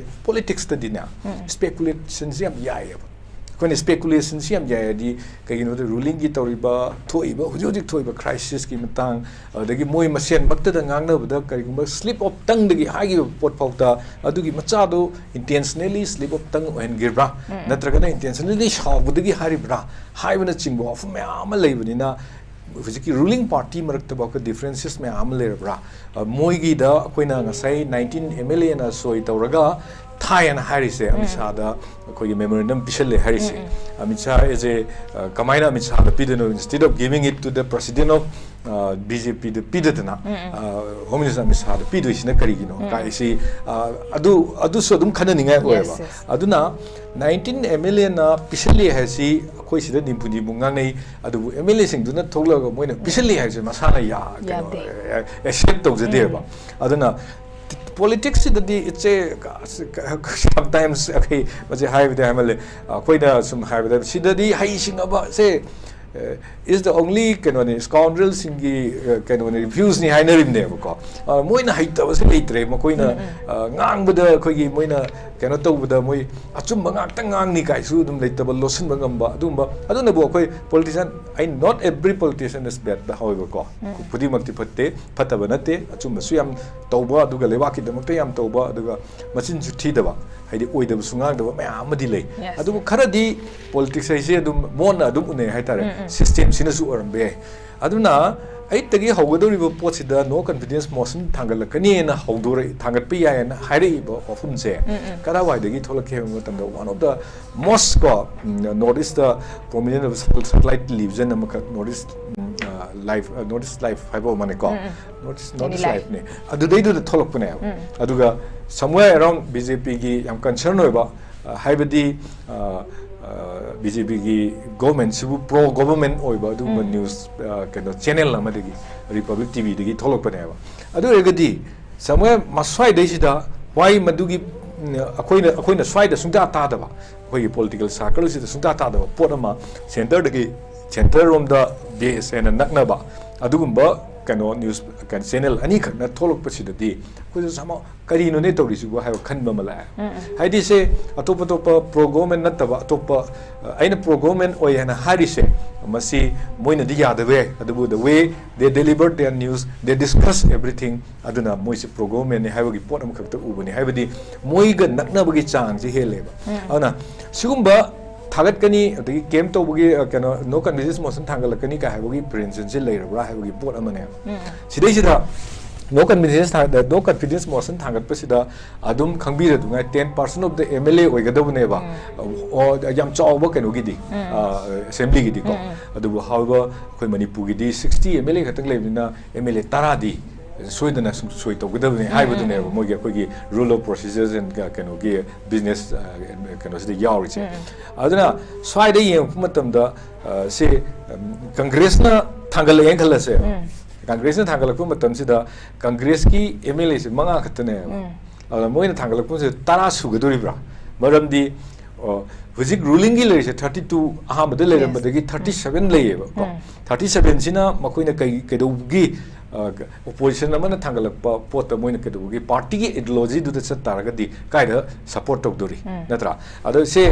ꯄꯣꯂꯤꯇꯤꯛꯁꯇꯗꯤꯅꯦ, ꯁ꯭ꯄꯦꯀꯨꯂꯦꯁꯟꯁꯤ ꯌꯥꯝ ꯌꯥꯏꯌꯦꯕ꯫ ꯑꯩꯈꯣꯏꯅ ꯁ꯭ꯄꯦꯀꯨꯂꯦꯁꯟꯁꯤ ꯌꯥꯝ ꯌꯥꯏ ꯍꯥꯏꯗꯤ, ꯀꯩꯒꯤꯅꯣꯗ ꯔꯨꯂꯤꯡꯒꯤ ꯇꯧꯔꯤꯕ, ꯊꯣꯛꯏꯕ, ꯍꯧꯖꯤꯛ ꯍꯧꯖꯤꯛ ꯊꯣꯛꯏꯕ ꯀ꯭ꯔꯥꯏꯁꯤꯁꯀꯤ ꯃꯇꯥꯡ, ꯑꯗꯒꯤ ꯃꯣꯏ ꯃꯁꯦꯟꯃꯛꯇꯗ ꯉꯥꯡꯅꯕꯗ ꯀꯔꯤꯒꯨꯝꯕ ꯁ꯭ꯂꯤꯞ ꯑꯣꯐ ꯇꯪꯗꯒꯤ ꯍꯥꯏꯈꯤꯕ ꯄꯣꯠ ꯐꯥꯎꯗ, ꯑꯗꯨꯒꯤ ꯃꯆꯥꯗꯣ ꯏꯟꯇꯦꯟꯁꯅꯦꯂꯤ ꯁ꯭ꯂꯤꯞ ꯑꯣꯐ ꯇꯪ ꯑꯣꯏꯍꯟꯈꯤꯕ꯭ꯔꯥ, ꯅꯠꯇ꯭ꯔꯒꯅ ꯏꯟꯇꯦꯟꯁꯅꯦꯂꯤ ꯁꯥꯎꯕꯗꯒꯤ ꯍꯥꯏꯔꯤꯕ꯭ꯔꯥ ꯍꯥꯏꯕꯅꯆꯤꯡꯕ ꯋꯥꯐꯝ ꯃꯌꯥꯝ ꯑꯃ ꯂꯩꯕꯅꯤꯅ, ꯍꯧꯖꯤꯛꯀꯤ ꯔꯨꯂꯤꯡ ꯄꯥꯔꯇꯤ ꯃꯔꯛꯇꯐꯥꯎꯗ ꯗꯤꯐ꯭ꯔꯦꯟꯁꯦꯁ ꯃꯌꯥꯝ ꯑꯃ ꯂꯩꯔꯕ꯭ꯔꯥ? ꯑ, ꯃꯣꯏꯒꯤꯗ ꯑꯩꯈꯣꯏꯅ ꯉꯁꯥꯏ ꯅꯥꯏꯟꯇꯤꯟ ꯑꯦꯝ ꯑꯦꯜ ꯑꯦꯅ ꯁꯣꯏ ꯇꯧꯔꯒ ꯊꯥꯏꯑꯅ ꯍꯥꯏꯔꯤꯁꯦ, ꯑꯃꯤꯠ ꯁꯥꯗ ꯑꯩꯈꯣꯏꯒꯤ ꯃꯦꯃꯣꯔꯦꯟꯗꯝ ꯄꯤꯁꯜꯂꯦ ꯍꯥꯏꯔꯤꯁꯦ꯫ ꯑꯃꯤꯠ ꯁꯥ ꯑꯦꯁ ꯑꯦ, ꯑ, ꯀꯃꯥꯏꯅ ꯑꯃꯤꯠ ꯁꯥꯗ ꯄꯤꯗꯣꯏꯅꯣ? Instead of giving it to the president of, ꯑ, ꯕꯤ ꯖꯦ ꯄꯤꯗ ꯄꯤꯗꯗꯅ, ꯑ, ꯍꯣꯝ ꯃꯤꯅꯤꯁꯇꯔ ꯑꯃꯤꯠ ꯁꯥꯗ ꯄꯤꯗꯣꯏꯁꯤꯅ ꯀꯔꯤꯒꯤꯅꯣ? ꯀꯥꯏꯁꯤ, ꯑ, ꯑꯗꯨ, ꯑꯗꯨꯁꯨ ꯑꯗꯨꯝ ꯈꯟꯅꯅꯤꯡꯉꯥꯏ ꯑꯣꯏꯌꯦꯕ꯫ Yes, yes. ꯑꯗꯨꯅ ꯅꯥꯏꯟꯇꯤꯟ ꯑꯦꯝ ꯑꯦꯜ ꯑꯦꯅ ꯄꯤꯁꯜꯂꯦ ꯍꯥꯏꯁꯤ ꯑꯩꯈꯣꯏ ꯁꯤꯗ ꯅꯤꯝꯐꯨ ꯅꯤꯝꯐꯨ ꯉꯥꯡꯅꯩ, ꯑꯗꯨꯕꯨ ꯑꯦꯝ ꯑꯦꯜ ꯑꯦꯁꯤꯡꯗꯨꯅ ꯊꯣꯛꯂꯒ ꯃꯣꯏꯅ ꯄꯤꯁꯜꯂꯦ ꯍꯥꯏꯁꯦ ꯃꯁꯥꯅ ꯌꯥ-, ꯀꯩꯅꯣ, ꯌꯥꯗꯦ꯫ ꯑꯦ-, ꯑꯦꯛꯁꯦꯞ ꯇꯧꯖꯗꯦꯕ꯫ ꯑꯗꯨꯅ ꯄꯣꯂꯤꯇꯤꯛꯁꯁꯤꯗꯗꯤ ꯏꯠꯁ ꯑꯦ, ꯁꯝꯇꯥꯏꯝꯁ ꯑꯩꯈꯣꯏ ꯃꯁꯤ ꯍꯥꯏꯕꯗꯤ ꯍꯥꯏꯃꯜꯂꯦ, ꯑꯩꯈꯣꯏꯅ ꯁꯨꯝ ꯍꯥꯏꯕꯗ ꯁꯤꯗꯗꯤ ꯍꯩꯁꯤꯡꯉꯕ ꯁꯦ, is the only ꯀꯩꯅꯣꯅꯤ, ꯁ꯭ꯀꯥꯎꯟꯗ꯭ꯔꯦꯜꯁꯤꯡꯒꯤ, ꯑ, ꯀꯩꯅꯣꯅꯤ, ꯔꯤꯐ꯭ꯌꯨꯖꯅꯤ ꯍꯥꯏꯅꯔꯤꯕꯅꯦꯕꯀꯣ꯫ ꯑ, ꯃꯣꯏꯅ ꯍꯩꯇꯕꯁꯦ ꯂꯩꯇ꯭ꯔꯦ, ꯃꯈꯣꯏꯅ, ꯑ, ꯉꯥꯡꯕꯗ ꯑꯩꯈꯣꯏꯒꯤ ꯃꯣꯏꯅ ꯀꯩꯅꯣ ꯇꯧꯕꯗ ꯃꯣꯏ ꯑꯆꯨꯝꯕ ꯉꯥꯛꯇ ꯉꯥꯡꯅꯤ ꯀꯥꯏꯁꯨ ꯑꯗꯨꯝ ꯂꯩꯇꯕ, ꯂꯣꯠꯁꯤꯟꯕ ꯉꯝꯕ ꯑꯗꯨꯒꯨꯝꯕ꯫ ꯑꯗꯨꯅꯕꯨ ꯑꯩꯈꯣꯏ politician, I, not every politician is bad, however ꯀꯣ, ꯈꯨꯗꯤꯡꯃꯛꯇꯤ ꯐꯠꯇꯦ, ꯐꯠꯇꯕ ꯅꯠꯇꯦ, ꯑꯆꯨꯝꯕꯁꯨ ꯌꯥꯝ ꯇꯧꯕ, ꯑꯗꯨꯒ ꯂꯩꯕꯥꯛꯀꯤꯗꯃꯛꯇ ꯌꯥꯝ ꯇꯧꯕ, ꯑꯗꯨꯒ ꯃꯆꯤꯟꯁꯨ ꯊꯤꯗꯕ, ꯍꯥꯏꯗꯤ ꯑꯣꯏꯗꯕꯁꯨ ꯉꯥꯡꯗꯕ ꯃꯌꯥꯝ ꯑꯃꯗꯤ ꯂꯩ꯫ Yes. ꯑꯗꯨꯕꯨ ꯈꯔꯗꯤ ꯄꯣꯂꯤꯇꯤꯛꯁ ꯍꯥꯏꯁꯦ ꯑꯗꯨꯝ ꯃꯣꯠꯅ ꯑꯗꯨꯝ ꯎꯅꯩ ꯍꯥꯏꯇꯥꯔꯦ꯫ ꯁꯤꯁꯇꯦꯝꯁꯤꯅꯁꯨ ꯑꯣꯏꯔꯝꯕ ꯌꯥꯏ꯫ ꯑꯗꯨꯅ ꯑꯌꯨꯛꯇꯒꯤ ꯍꯧꯒꯗꯧꯔꯤꯕ ꯄꯣꯠꯁꯤꯗ ꯅꯣ ꯀꯟꯐꯤꯗꯦꯟꯁ ꯃꯣꯁꯟ ꯊꯥꯡꯒꯠꯂꯛꯀꯅꯤꯅ ꯍꯧꯗꯣꯔꯛ-, ꯊꯥꯡꯒꯠꯄ ꯌꯥꯏꯌꯦꯅ ꯍꯥꯏꯔꯛꯏꯕ ꯋꯥꯐꯝꯁꯦ ꯀꯗꯥꯏꯋꯥꯏꯗꯒꯤ ꯊꯣꯛꯂꯛꯀꯦ ꯍꯥꯏꯕ ꯃꯇꯝꯗ, one of the most ꯀꯣ, ꯅꯣꯔꯠ ꯏꯁꯇ ꯄ꯭ꯔꯣꯃꯤꯅꯦꯟ ꯑꯣꯏꯕ ꯁꯦꯇꯦꯂꯥꯏꯠ ꯇꯦꯂꯤꯚꯤꯖꯟ ꯑꯃꯈꯛ, north east life, north east life ꯍꯥꯏꯕ ꯑꯃꯅꯦꯀꯣ, ꯅꯣꯔꯠ ꯏꯁ, ꯅꯣꯔꯠ ꯅꯤꯅꯤ ꯏꯁ ꯂꯥꯏꯐ꯫ ꯂꯥꯏꯐꯅꯦ, ꯑꯗꯨꯗꯩꯗꯨꯗ ꯊꯣꯛꯂꯛꯄꯅꯦꯕ꯫ ꯑꯗꯨꯒ somewhere around ꯕꯤ ꯖꯦ ꯄꯤꯒꯤ ꯌꯥꯝ ꯀꯟꯁꯔꯟ ꯑꯣꯏꯕ ꯑ, ꯍꯥꯏꯕꯗꯤ, ꯑ, ꯑ, ꯕꯤ ꯖꯦ ꯄꯤꯒꯤ ꯒꯣꯚꯔꯟꯃꯦꯟꯠꯁꯤꯕꯨ ꯄ꯭ꯔꯣ ꯒꯣꯚꯔꯟꯃꯦꯟꯠ ꯑꯣꯏꯕ ꯑꯗꯨꯒꯨꯝꯕ ꯎꯝ꯫ ꯅ꯭ꯌꯨꯁ, ꯑ, ꯀꯩꯅꯣ, ꯆꯦꯅꯦꯜ ꯑꯃꯗꯒꯤ, ꯔꯤꯄꯕ꯭ꯂꯤꯛ ꯇꯤ ꯚꯤꯗꯒꯤ ꯊꯣꯛꯂꯛꯄꯅꯦꯕ꯫ ꯑꯗꯨ ꯑꯣꯏꯔꯒꯗꯤ ꯁꯝꯋꯦꯌꯔ ꯃꯁ꯭ꯋꯥꯏꯗꯩꯁꯤꯗ why ꯃꯗꯨꯒꯤ, ꯎꯝ, ꯑꯩꯈꯣꯏꯅ, ꯑꯩꯈꯣꯏꯅ ꯁ꯭ꯋꯥꯏꯗ ꯁꯨꯡꯇꯥ ꯇꯥꯗꯕ, ꯑꯩꯈꯣꯏꯒꯤ ꯄꯣꯂꯤꯇꯤꯀꯦꯜ ꯁꯥꯔꯀꯜꯁꯤꯗ ꯁꯨꯡꯇꯥ ꯇꯥꯗꯕ ꯄꯣꯠ ꯑꯃ ꯁꯦꯟꯇꯔꯗꯒꯤ, ꯁꯦꯟꯇꯔꯔꯣꯝꯗ ꯕꯦꯁ ꯍꯦꯟꯅ ꯅꯛꯅꯕ ꯑꯗꯨꯒꯨꯝꯕ ꯀꯩꯅꯣ ꯅ꯭ꯌꯨꯁ, ꯀꯩꯅꯣ, ꯆꯦꯅꯦꯜ ꯑꯅꯤꯈꯛꯅ ꯊꯣꯛꯂꯛꯄꯁꯤꯗꯗꯤ ꯑꯩꯈꯣꯏꯁꯨ somehow ꯀꯔꯤꯅꯣꯅꯦ ꯇꯧꯔꯤꯁꯤꯕꯨ ꯍꯥꯏꯕ ꯈꯟꯕ ꯑꯃ ꯂꯥꯛꯑꯦ꯫ ꯎꯝ, ꯎꯝ꯫ ꯍꯥꯏꯗꯤ ꯁꯦ ꯑꯇꯣꯞ ꯑꯇꯣꯞꯄ ꯄ꯭ꯔꯣ ꯒꯣꯚꯔꯟꯃꯦꯟꯠ ꯅꯠꯇꯕ ꯑꯇꯣꯞꯄ, ꯑ, ꯑꯩꯅ ꯄ꯭ꯔꯣ ꯒꯣꯚꯔꯟꯃꯦꯟꯠ ꯑꯣꯏ ꯍꯥꯏꯅ ꯍꯥꯏꯔꯤꯁꯦ, ꯃꯁꯤ ꯃꯣꯏꯅꯗꯤ ꯌꯥꯗꯕ ꯌꯥꯏ, ꯑꯗꯨꯕꯨ the way they deliver their news, they discuss everything, ꯑꯗꯨꯅ ꯃꯣꯏꯁꯦ ꯄ꯭ꯔꯣ ꯒꯣꯚꯔꯟꯃꯦꯟꯠꯅꯤ ꯍꯥꯏꯕꯒꯤ ꯄꯣꯠ ꯑꯃꯈꯛꯇ ꯎꯕꯅꯤ꯫ ꯍꯥꯏꯕꯗꯤ ꯃꯣꯏꯒ ꯅꯛꯅꯕꯒꯤ ꯆꯥꯡꯁꯦ ꯍꯦꯜꯂꯦꯕ꯫ ꯎꯝ, ꯎꯝ꯫ ꯑꯗꯨꯅ ꯁꯤꯒꯨꯝꯕ ꯊꯥꯒꯠꯀꯅꯤ, ꯑꯗꯒꯤ ꯀꯦꯝ ꯇꯧꯕꯒꯤ, ꯑ, ꯀꯩꯅꯣ, no confidence motion ꯊꯥꯡꯒꯠꯂꯛꯀꯅꯤ ꯀꯥꯏ ꯍꯥꯏꯕꯒꯤ ꯄ꯭ꯔꯤꯚꯦꯟꯁꯟꯁꯦ ꯂꯩꯔꯕ꯭ꯔꯥ ꯍꯥꯏꯕꯒꯤ ꯄꯣꯠ ꯑꯃꯅꯦꯕ꯫ ꯎꯝ, ꯎꯝ꯫ ꯁꯤꯗꯩꯁꯤꯗ no confidence ꯊꯥ-, no confidence motion ꯊꯥꯡꯒꯠꯄꯁꯤꯗ ꯑꯗꯨꯝ ꯈꯪꯕꯤꯔꯗꯨꯉꯥꯏ ten percent of the M L A ꯑꯣꯏꯒꯗꯕꯅꯦꯕ꯫ ꯎꯝ꯫ ꯑꯣ, ꯌꯥꯝ ꯆꯥꯎꯕ ꯀꯩꯅꯣꯒꯤꯗꯤ, ꯎꯝ, ꯎꯝ꯫ ꯑ, ꯑꯦꯁꯦꯝꯕ꯭ꯂꯤꯒꯤꯗꯤꯀꯣ꯫ ꯎꯝ, ꯎꯝ꯫ ꯑꯗꯨꯕꯨ, however, ꯑꯩꯈꯣꯏ ꯃꯅꯤꯄꯨꯔꯒꯤꯗꯤ sixty M L A ꯈꯛꯇꯪ ꯂꯩꯕꯅꯤꯅ M L A ꯇꯔꯥꯗꯤ ꯁꯣꯏꯗꯅ ꯁꯨ-, ꯁꯣꯏ ꯇꯧꯒꯗꯕꯅꯤ ꯎꯝ, ꯎꯝ, ꯍꯥꯏꯕꯗꯨꯅꯦꯕ ꯎꯝ꯫ ꯃꯣꯏꯒꯤ ꯑꯩꯈꯣꯏꯒꯤ rule of procedures and ꯀ-, ꯀꯩꯅꯣꯒꯤ business, ꯑ, ꯀꯩꯅꯣꯁꯤꯗ ꯌꯥꯎꯔꯤꯁꯦ꯫ ꯎꯝ, ꯎꯝ꯫ ꯑꯗꯨꯅ ꯁ꯭ꯋꯥꯏꯗ ꯌꯦꯡꯉꯛꯄ ꯃꯇꯝꯗ, ꯑ, ꯁꯤ, ꯎꯝ, ꯀꯪꯒ꯭ꯔꯦꯁꯅ ꯊꯥꯡꯒꯠꯂꯛꯑꯦꯅ ꯈꯜꯂꯁꯦ꯫ ꯎꯝ꯫ ꯀꯪꯒ꯭ꯔꯦꯁꯅ ꯊꯥꯡꯒꯠꯂꯛꯄ ꯃꯇꯝꯁꯤꯗ ꯀꯪꯒ꯭ꯔꯦꯁꯀꯤ M L A ꯁꯦ ꯃꯉꯥ ꯈꯛꯇꯅꯦꯕ꯫ ꯎꯝ꯫ ꯑꯗ ꯃꯣꯏꯅ ꯊꯥꯡꯒꯠꯂꯛꯄꯁꯦ ꯇꯔꯥ ꯁꯨꯒꯗꯧꯔꯤꯕ꯭ꯔꯥ? ꯃꯔꯝꯗꯤ, ꯑ, ꯍꯧꯖꯤꯛ rulingꯒꯤ ꯂꯩꯔꯤꯁꯦ thirty two, ꯑꯍꯥꯟꯕꯗ Yes. ꯂꯩꯔꯝꯕꯗꯒꯤ thirty seven ꯎꯝ꯫ ꯂꯩꯌꯦꯕꯀꯣ꯫ ꯎꯝ꯫ Thirty seven ꯁꯤꯅ ꯃꯈꯣꯏꯅ ꯀꯩ, ꯀꯩꯗꯧꯕꯒꯤ, ꯑ, opposition ꯑꯃꯅ ꯊꯥꯡꯒꯠꯂꯛꯄ ꯄꯣꯠꯇ ꯃꯣꯏꯅ ꯀꯩꯗꯧꯕꯒꯤ partyꯒꯤ ideologyꯗꯨꯗ ꯆꯠ ꯇꯥꯔꯒꯗꯤ ꯀꯥꯏꯗ support ꯇꯧꯗꯣꯔꯤ? ꯎꯝ꯫ ꯅꯠꯇ꯭ꯔꯥ? ꯑꯗꯣ ꯁꯦ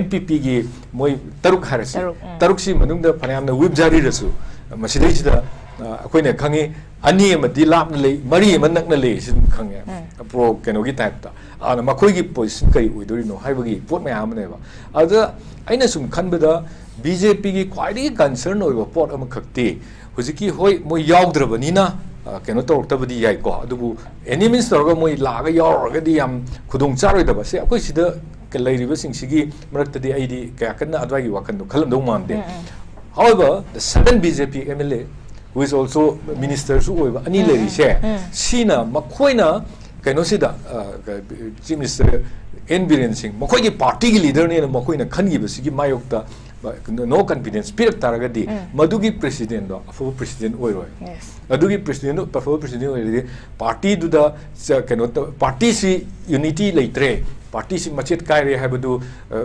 NPPꯒꯤ ꯃꯣꯏ ꯇꯔꯨꯛ ꯍꯥꯏꯔꯁꯤ꯫ ꯇꯔꯨꯛ, ꯎꯝ꯫ ꯇꯔꯨꯛꯁꯤ ꯃꯅꯨꯡꯗ ꯐꯅꯌꯥꯝꯅ whip ꯖꯥꯔꯤꯔꯁꯨ, ꯃꯁꯤꯗꯩꯁꯤꯗ, ꯑ, ꯑꯩꯈꯣꯏꯅ ꯈꯪꯉꯤ, ꯑꯅꯤ ꯑꯃꯗꯤ ꯂꯥꯞꯅ ꯂꯩ, ꯃꯔꯤ ꯑꯃ ꯅꯛꯅ ꯂꯩ, ꯁꯤ ꯑꯗꯨꯝ ꯈꯪꯉꯦ꯫ ꯎꯝ꯫ Pro ꯀꯩꯅꯣꯒꯤ typeꯇ꯫ ꯑꯗꯨꯅ ꯃꯈꯣꯏꯒꯤ position ꯀꯔꯤ ꯑꯣꯏꯗꯣꯔꯤꯅꯣ ꯍꯥꯏꯕꯒꯤ ꯄꯣꯠ ꯃꯌꯥꯝ ꯑꯃꯅꯦꯕ꯫ ꯑꯗꯨꯗ ꯑꯩꯅ ꯁꯨꯝ ꯈꯟꯕꯗ BJPꯒꯤ ꯈ꯭ꯋꯥꯏꯗꯒꯤ concern ꯑꯣꯏꯕ ꯄꯣꯠ ꯑꯃꯈꯛꯇꯤ ꯍꯧꯖꯤꯛꯀꯤ, ꯍꯣꯏ, ꯃꯣꯏ ꯌꯥꯎꯗ꯭ꯔꯕꯅꯤꯅ, ꯑ, ꯀꯩꯅꯣ ꯇꯧꯔꯛꯇꯕꯗꯤ ꯌꯥꯏꯀꯣ, ꯑꯗꯨꯕꯨ any means ꯇꯧꯔꯒ ꯃꯣꯏ ꯂꯥꯛꯑꯒ ꯌꯥꯎꯔꯨꯔꯒꯗꯤ ꯌꯥꯝ ꯈꯨꯗꯣꯡ ꯆꯥꯔꯣꯏꯗꯕ꯫ ꯁꯤ ꯑꯩꯈꯣꯏ ꯁꯤꯗ ꯂꯩꯔꯤꯕꯁꯤꯡꯁꯤꯒꯤ ꯃꯔꯛꯇꯗꯤ ꯑꯩꯗꯤ ꯀꯌꯥ ꯀꯟꯅ ꯑꯗꯨꯋꯥꯏꯒꯤ ꯋꯥꯈꯜꯗꯣ ꯈꯜꯂꯝꯗꯧ ꯃꯥꯟꯗꯦ꯫ ꯎꯝ, ꯎꯝ꯫ However, the seven BJP MLA, who is also ministerꯁꯨ ꯑꯣꯏꯕ ꯑꯅꯤ ꯎꯝ, ꯎꯝ, ꯂꯩꯔꯤꯁꯦ, ꯎꯝ꯫ ꯁꯤꯅ ꯃꯈꯣꯏꯅ ꯀꯩꯅꯣꯁꯤꯗ, ꯑ, ꯆꯤꯐ ꯃꯤꯅꯤꯁꯇꯔ ꯑꯦꯟ ꯕꯤꯔꯦꯟ ꯁꯤꯡ, ꯃꯈꯣꯏꯒꯤ ꯄꯥꯔꯇꯤꯒꯤ ꯂꯤꯗꯔꯅꯦꯅ ꯃꯈꯣꯏꯅ ꯈꯟꯈꯤꯕꯁꯤꯒꯤ ꯃꯥꯌꯣꯛꯇ, ꯑ, ꯅꯣ ꯀꯟꯐꯤꯗꯦꯟꯁ ꯄꯤꯔꯛ ꯇꯥꯔꯒꯗꯤ, ꯎꯝ꯫ ꯃꯗꯨꯒꯤ ꯄ꯭ꯔꯦꯁꯤꯗꯦꯟꯗꯣ ꯑꯐꯕ ꯄ꯭ꯔꯦꯁꯤꯗꯦꯟ ꯑꯣꯏꯔꯣꯏ꯫ Yes. ꯑꯗꯨꯒꯤ ꯄ꯭ꯔꯦꯁꯤꯗꯦꯟꯗꯣ ꯑꯐꯕ ꯄ꯭ꯔꯦꯁꯤꯗꯦꯟ ꯑꯣꯏꯔꯗꯤ, ꯄꯥꯔꯇꯤꯗꯨꯗ ꯆ-, ꯀꯩꯅꯣ ꯇꯧ-, ꯄꯥꯔꯇꯤꯁꯤ ꯌꯨꯅꯤꯇꯤ ꯂꯩꯇ꯭ꯔꯦ, ꯄꯥꯔꯇꯤꯁꯤ ꯃꯆꯦꯠ ꯀꯥꯏꯔꯦ ꯍꯥꯏꯕꯗꯨ, ꯑ,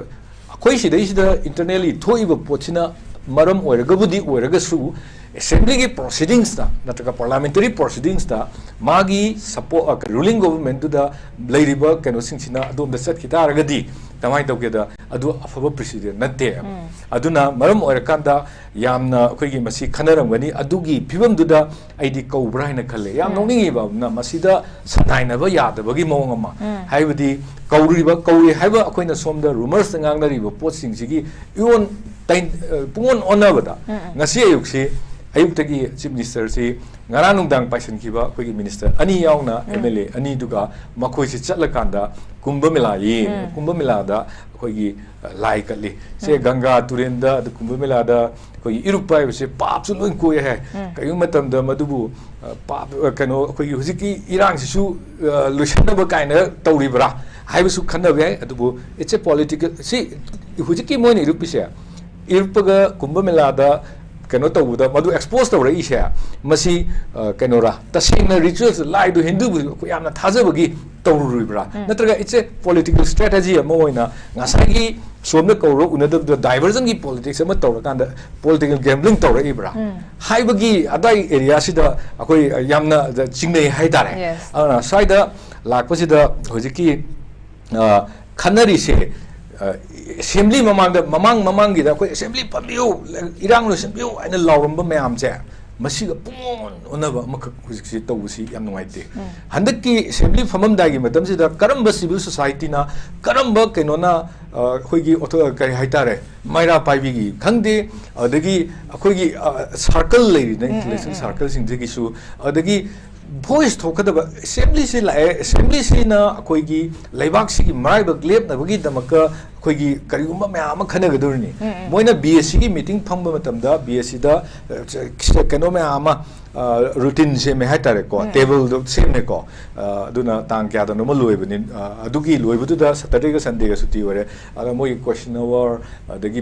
ꯑꯩꯈꯣꯏ ꯁꯤꯗꯩꯁꯤꯗ ꯏꯟꯇꯔꯅꯦꯜꯂꯤ ꯊꯣꯛꯏꯕ ꯄꯣꯠꯁꯤꯅ ꯃꯔꯝ ꯑꯣꯏꯔꯒꯕꯨꯗꯤ ꯑꯣꯏꯔꯒꯁꯨ, ꯑꯦꯁꯦꯝꯕ꯭ꯂꯤꯒꯤ ꯄ꯭ꯔꯣꯁꯤꯗꯤꯡꯁꯇ ꯅꯠꯇ꯭ꯔꯒ ꯄꯥꯔꯂꯥꯃꯦꯟꯇꯔꯤ ꯄ꯭ꯔꯣꯁꯤꯗꯤꯡꯁꯇ ꯃꯥꯒꯤ ꯁꯄꯣ-, ꯑ, ꯔꯨꯂꯤꯡ ꯒꯣꯚꯔꯟꯃꯦꯟꯠꯇꯨꯗ ꯂꯩꯔꯤꯕ ꯀꯩꯅꯣꯁꯤꯡꯁꯤꯅ ꯑꯗꯣꯝꯗ ꯆꯠꯈꯤ ꯇꯥꯔꯒꯗꯤ ꯀꯃꯥꯏꯅ ꯇꯧꯒꯦꯗ, ꯑꯗꯨ ꯑꯐꯕ ꯄ꯭ꯔꯦꯁꯤꯗꯦꯟ ꯅꯠꯇꯦ꯫ ꯎꯝ꯫ ꯑꯗꯨꯅ ꯃꯔꯝ ꯑꯣꯏꯔꯀꯥꯟꯗ ꯌꯥꯝꯅ ꯑꯩꯈꯣꯏꯒꯤ ꯃꯁꯤ ꯈꯟꯅꯔꯝꯒꯅꯤ꯫ ꯑꯗꯨꯒꯤ ꯐꯤꯕꯝꯗꯨꯗ ꯑꯩꯗꯤ ꯀꯧꯕ꯭ꯔꯥ ꯍꯥꯏꯅ ꯈꯜꯂꯦ꯫ ꯌꯥꯝ ꯎꯝ꯫ ꯅꯣꯛꯅꯤꯡꯉꯤꯕ ꯑꯃꯅ, ꯃꯁꯤꯗ ꯁꯟꯗꯥꯏꯅꯕ ꯌꯥꯗꯕꯒꯤ ꯃꯑꯣꯡ ꯑꯃ, ꯎꯝ꯫ ꯍꯥꯏꯕꯗꯤ ꯀꯧꯔꯤꯕ, ꯀꯧꯏ ꯍꯥꯏꯕ ꯑꯩꯈꯣꯏꯅ ꯁꯣꯝꯗ ꯔꯨꯃꯔꯁꯇ ꯉꯥꯡꯅꯔꯤꯕ ꯄꯣꯠꯁꯤꯡꯁꯤꯒꯤ ꯏꯑꯣꯟ ꯇꯩ-, ꯑ, ꯄꯨꯡꯑꯣꯟ ꯑꯣꯟꯅꯕꯗ, ꯎꯝ, ꯎꯝ꯫ ꯉꯁꯤ ꯑꯌꯨꯛꯁꯤ, ꯑꯌꯨꯛꯇꯒꯤ ꯆꯤꯐ ꯃꯤꯅꯤꯁꯇꯔꯁꯤ ꯉꯔꯥꯡ ꯅꯨꯡꯗꯥꯡ ꯄꯥꯏꯁꯤꯟꯈꯤꯕ ꯑꯩꯈꯣꯏꯒꯤ ꯃꯤꯅꯤꯁꯇꯔ ꯑꯅꯤ ꯌꯥꯎꯅ, ꯎꯝ꯫ ꯑꯦꯝ ꯑꯦꯜ ꯑꯦ ꯑꯅꯤꯗꯨꯒ ꯃꯈꯣꯏꯁꯤ ꯆꯠꯂꯀꯥꯟꯗ ꯀꯨꯝꯚ ꯃꯦꯂꯥ ꯌꯦꯡꯉꯦ꯫ ꯎꯝ꯫ ꯀꯨꯝꯚ ꯃꯦꯂꯥꯗ ꯑꯩꯈꯣꯏꯒꯤ, ꯑ, ꯂꯥꯏ ꯀꯠꯂꯤ꯫ ꯁꯦ ꯎꯝ꯫ ꯒꯪꯒꯥ ꯇꯨꯔꯦꯜꯗ, ꯑꯗ ꯀꯨꯝꯚ ꯃꯦꯂꯥꯗ ꯑꯩꯈꯣꯏꯒꯤ ꯏꯔꯨꯞꯄ ꯍꯥꯏꯕꯁꯦ ꯄꯥꯞꯁꯨ ꯂꯣꯏ ꯀꯣꯛꯑꯦ ꯍꯥꯏ꯫ ꯎꯝ꯫ ꯀꯔꯤꯒꯨꯝꯕ ꯃꯇꯝꯗ ꯃꯗꯨꯕꯨ, ꯑ, ꯄꯥꯞ, ꯑ, ꯀꯩꯅꯣ, ꯑꯩꯈꯣꯏꯒꯤ ꯍꯧꯖꯤꯛꯀꯤ ꯏꯔꯥꯡꯁꯤꯁꯨ, ꯑ, ꯂꯣꯏꯁꯤꯟꯅꯕ ꯀꯥꯏꯅ ꯇꯧꯔꯤꯕ꯭ꯔꯥ ꯍꯥꯏꯕꯁꯨ ꯈꯟꯅꯕ ꯌꯥꯏ꯫ ꯑꯗꯨꯕꯨ it's a political, ꯁꯤ ꯍꯧꯖꯤꯛꯀꯤ ꯃꯣꯏꯅ ꯏꯔꯨꯞꯄꯤꯁꯦ, ꯏꯔꯨꯞꯄꯒ ꯀꯨꯝꯚ ꯃꯦꯂꯥꯗ ꯀꯩꯅꯣ ꯇꯧꯕꯗ ꯃꯗꯨ ꯑꯦꯛꯁꯄꯣꯖ ꯇꯧꯔꯛꯏꯁꯦ, ꯃꯁꯤ, ꯑ, ꯀꯩꯅꯣꯔꯥ, ꯇꯁꯦꯡꯅ ꯔꯤꯆꯨꯋꯦꯜꯁ, ꯂꯥꯏꯗꯣ ꯍꯤꯟꯗꯨꯕꯨ ꯑꯩꯈꯣꯏ ꯌꯥꯝꯅ ꯊꯥꯖꯕꯒꯤ ꯇꯧꯔꯨꯔꯤꯕ꯭ꯔꯥ? ꯎꯝ꯫ ꯅꯠꯇ꯭ꯔꯒ it's a political strategy ꯑꯃ ꯑꯣꯏꯅ ꯉꯁꯥꯏꯒꯤ ꯁꯣꯝꯗ ꯀꯧꯔ ꯎꯅꯗꯕꯗ ꯗꯥꯏꯚꯔꯖꯟꯒꯤ ꯄꯣꯂꯤꯇꯤꯛꯁ ꯑꯃ ꯇꯧꯔꯀꯥꯟꯗ ꯄꯣꯂꯤꯇꯤꯀꯦꯜ ꯒꯦꯝꯕ꯭ꯂꯤꯡ ꯇꯧꯔꯛꯏꯕ꯭ꯔꯥ? ꯎꯝ꯫ ꯍꯥꯏꯕꯒꯤ ꯑꯗꯥꯏ ꯑꯦꯔꯤꯌꯥꯁꯤꯗ ꯑꯩꯈꯣꯏ ꯌꯥꯝꯅ ꯆꯤꯡꯅꯩ ꯍꯥꯏꯇꯥꯔꯦ꯫ Yes. ꯑꯗꯨꯅ ꯁ꯭ꯋꯥꯏꯗ ꯂꯥꯛꯄꯁꯤꯗ ꯍꯧꯖꯤꯛꯀꯤ, ꯑ, ꯈꯟꯅꯔꯤꯁꯦ, ꯑ, ꯑꯦꯁꯦꯝꯕ꯭ꯂꯤ ꯃꯃꯥꯡꯗ, ꯃꯃꯥꯡ ꯃꯃꯥꯡꯒꯤꯗ ꯑꯩꯈꯣꯏ "ꯑꯦꯁꯦꯝꯕ꯭ꯂꯤ ꯐꯝꯕꯤꯌꯨ, ꯏꯔꯥꯡ ꯂꯣꯏꯁꯤꯟꯕꯤꯌꯨ" ꯍꯥꯏꯅ ꯂꯥꯎꯔꯝꯕ ꯃꯌꯥꯝꯁꯦ, ꯃꯁꯤꯒ ꯄꯨꯡꯑꯣꯟ ꯑꯣꯟꯅꯕ ꯑꯃꯈꯛ ꯍꯧꯖꯤꯛꯁꯤ ꯇꯧꯕꯁꯤ ꯌꯥꯝ ꯅꯨꯡꯉꯥꯏꯇꯦ꯫ ꯎꯝ꯫ ꯍꯟꯗꯛꯀꯤ ꯑꯦꯁꯦꯝꯕ꯭ꯂꯤ ꯐꯝꯃꯝꯗꯥꯏꯒꯤ ꯃꯇꯝꯁꯤꯗ ꯀꯔꯝꯕ ꯁꯤꯚꯤꯜ ꯁꯣꯁꯥꯏꯇꯤꯅ, ꯀꯔꯝꯕ ꯀꯩꯅꯣꯅ, ꯑ, ꯑꯩꯈꯣꯏꯒꯤ ꯑꯣꯊꯣ-, ꯀꯔꯤ ꯍꯥꯏꯇꯥꯔꯦ, ꯃꯩꯔꯥ ꯄꯥꯏꯕꯤꯒꯤ ꯈꯪꯗꯦ, ꯑꯗꯒꯤ ꯑꯩꯈꯣꯏꯒꯤ, ꯑ, ꯁꯥꯔꯀꯜ ꯂꯩꯔꯤꯅ, ꯎꯝ, ꯎꯝ, ꯏꯟꯇꯦꯂꯦꯛꯆꯨꯋꯦꯜ ꯎꯝ꯫ ꯁꯥꯔꯀꯜꯁꯤꯡꯁꯤꯒꯤꯁꯨ, ꯑꯗꯒꯤ ꯚꯣꯏꯁ ꯊꯣꯛꯀꯗꯕ, ꯑꯦꯁꯦꯝꯕ꯭ꯂꯤꯁꯤ ꯂꯥꯛꯑꯦ, ꯑꯦꯁꯦꯝꯕ꯭ꯂꯤꯁꯤꯅ ꯑꯩꯈꯣꯏꯒꯤ ꯂꯩꯕꯥꯛꯁꯤꯒꯤ ꯃꯔꯥꯏꯕꯛ ꯂꯦꯞꯅꯕꯒꯤꯗꯃꯛꯇ ꯑꯩꯈꯣꯏꯒꯤ ꯀꯔꯤꯒꯨꯝꯕ ꯃꯌꯥꯝ ꯑꯃ ꯈꯟꯅꯒꯗꯧꯔꯤꯅꯤ꯫ ꯃꯣꯏꯅ ꯕꯤ ꯑꯦꯁ ꯁꯤꯒꯤ ꯃꯤꯇꯤꯡ ꯐꯝꯕ ꯃꯇꯝꯗ ꯕꯤ ꯑꯦꯁ ꯁꯤꯗ ꯀꯩꯅꯣ ꯃꯌꯥꯝ ꯑꯃ ꯔꯨꯇꯤꯟ ꯁꯦꯝꯃꯦ ꯍꯥꯏꯇꯥꯔꯦꯀꯣ, ꯇꯦꯕꯜꯗꯣ ꯁꯦꯝꯃꯦꯀꯣ꯫ ꯑ, ꯑꯗꯨꯅ ꯇꯥꯡ ꯀꯌꯥꯗꯅꯣꯃ ꯂꯣꯏꯕꯅꯤ꯫ ꯑ, ꯑꯗꯨꯒꯤ ꯂꯣꯏꯕꯗꯨꯗ ꯁꯇꯔꯗꯦꯒ ꯁꯟꯗꯦꯒ ꯁꯨꯇꯤ ꯑꯣꯏꯔꯦ꯫ ꯑꯗ ꯃꯣꯏꯒꯤ ꯀꯣꯏꯁꯟ ꯑꯋꯥꯔ, ꯑꯗꯒꯤ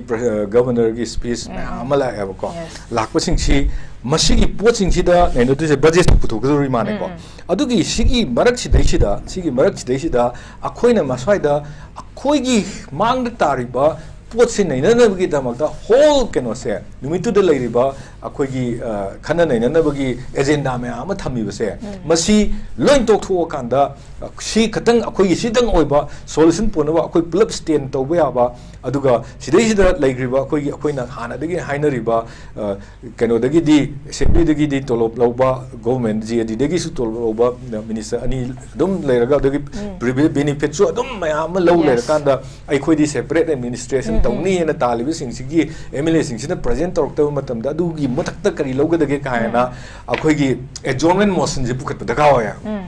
ꯒꯕꯔꯅꯔꯒꯤ ꯁ꯭ꯄꯤꯆ ꯃꯌꯥꯝ ꯑꯃ ꯂꯥꯛꯑꯦꯕꯀꯣ꯫ ꯂꯥꯛꯄꯁꯤꯡꯁꯤ, ꯃꯁꯤꯒꯤ ꯄꯣꯠꯁꯤꯡꯁꯤꯗ ꯅꯩꯅꯗꯣꯏꯁꯦ ꯕꯖꯦꯠꯁꯨ ꯄꯨꯊꯣꯛꯀꯗꯧꯔꯤ ꯃꯥꯅꯦꯀꯣ꯫ ꯑꯗꯨꯒꯤ ꯁꯤꯒꯤ ꯃꯔꯛꯁꯤꯗꯩꯁꯤꯗ, ꯁꯤꯒꯤ ꯃꯔꯛꯁꯤꯗꯩꯁꯤꯗ ꯑꯩꯈꯣꯏꯅ ꯃꯁ꯭ꯋꯥꯏꯗ ꯑꯩꯈꯣꯏꯒꯤ ꯃꯥꯡꯗ ꯇꯥꯔꯤꯕ ꯄꯣꯠꯁꯦ ꯅꯩꯅꯅꯕꯒꯤꯗꯃꯛꯇ ꯍꯣꯜ ꯀꯩꯅꯣꯁꯦ, ꯅꯨꯃꯤꯠꯇꯨꯗ ꯂꯩꯔꯤꯕ ꯑꯩꯈꯣꯏꯒꯤ, ꯑ, ꯈꯟꯅ ꯅꯩꯅꯅꯕꯒꯤ ꯑꯦꯖꯦꯟꯗꯥ ꯃꯌꯥꯝ ꯑꯃ ꯊꯝꯃꯤꯕꯁꯦ, ꯃꯁꯤ ꯂꯣꯏ ꯇꯣꯛꯊꯣꯛꯑꯀꯥꯟꯗ, ꯑ, ꯁꯤ ꯈꯛꯇꯪ, ꯑꯩꯈꯣꯏꯒꯤ ꯁꯤꯗꯪ ꯑꯣꯏꯕ ꯁꯣꯂꯨꯁꯟ ꯄꯨꯅꯕ ꯑꯩꯈꯣꯏ ꯄꯨꯂꯞ ꯁ꯭ꯇꯦꯟ ꯇꯧꯕ ꯌꯥꯕ, ꯑꯗꯨꯒ ꯁꯤꯗꯩꯁꯤꯗ ꯂꯩꯈ꯭ꯔꯤꯕ ꯑꯩꯈꯣꯏꯒꯤ, ꯑꯩꯈꯣꯏꯅ ꯍꯥꯟꯅꯗꯒꯤ ꯍꯥꯏꯅꯔꯤꯕ, ꯑ, ꯀꯩꯅꯣꯗꯒꯤꯗꯤ, ꯑꯦꯁꯦꯝꯕ꯭ꯂꯤꯗꯒꯤꯗꯤ ꯇꯣꯂꯣꯞ ꯂꯧꯕ, ꯒꯣꯚꯔꯟꯃꯦꯟꯠ ꯖꯦ ꯑꯦ ꯗꯤꯗꯒꯤꯁꯨ ꯇꯣꯂꯣꯞ ꯂꯧꯕ ꯃꯤꯅꯤꯁꯇꯔ ꯑꯅꯤ ꯑꯗꯨꯝ ꯂꯩꯔꯒ, ꯑꯗꯒꯤ ꯎꯝ꯫ ꯕꯦꯅꯤꯐꯤꯠꯁꯨ ꯑꯗꯨꯝ ꯃꯌꯥꯝ ꯑꯃ ꯂꯧ Yes. ꯂꯩꯔꯀꯥꯟꯗ, ꯑꯩꯈꯣꯏꯗꯤ ꯁꯦꯄꯔꯦꯠ ꯑꯦꯗꯃꯤꯅꯤꯁꯇ꯭ꯔꯦꯁꯟ ꯎꯝ, ꯎꯝ꯫ ꯇꯧꯅꯤꯅ ꯇꯥꯜꯂꯤꯕꯁꯤꯡꯁꯤꯒꯤ ꯑꯦꯝ ꯑꯦꯜ ꯑꯦꯁꯤꯡꯁꯤꯅ ꯄ꯭ꯔꯖꯦꯟ ꯇꯧꯔꯛꯇꯕ ꯃꯇꯝꯗ, ꯑꯗꯨꯒꯤ ꯃꯊꯛꯇ ꯀꯔꯤ ꯂꯧꯒꯗꯒꯦ ꯀꯥꯏꯅ ꯎꯝ꯫ ꯑꯩꯈꯣꯏꯒꯤ ꯑꯦꯗꯖꯣꯔꯟꯃꯦꯟꯠ ꯃꯣꯁꯟꯁꯦ ꯄꯨꯈꯠꯄ ꯗꯔꯀꯥꯔ ꯑꯣꯏꯌꯦ꯫ ꯎꯝ꯫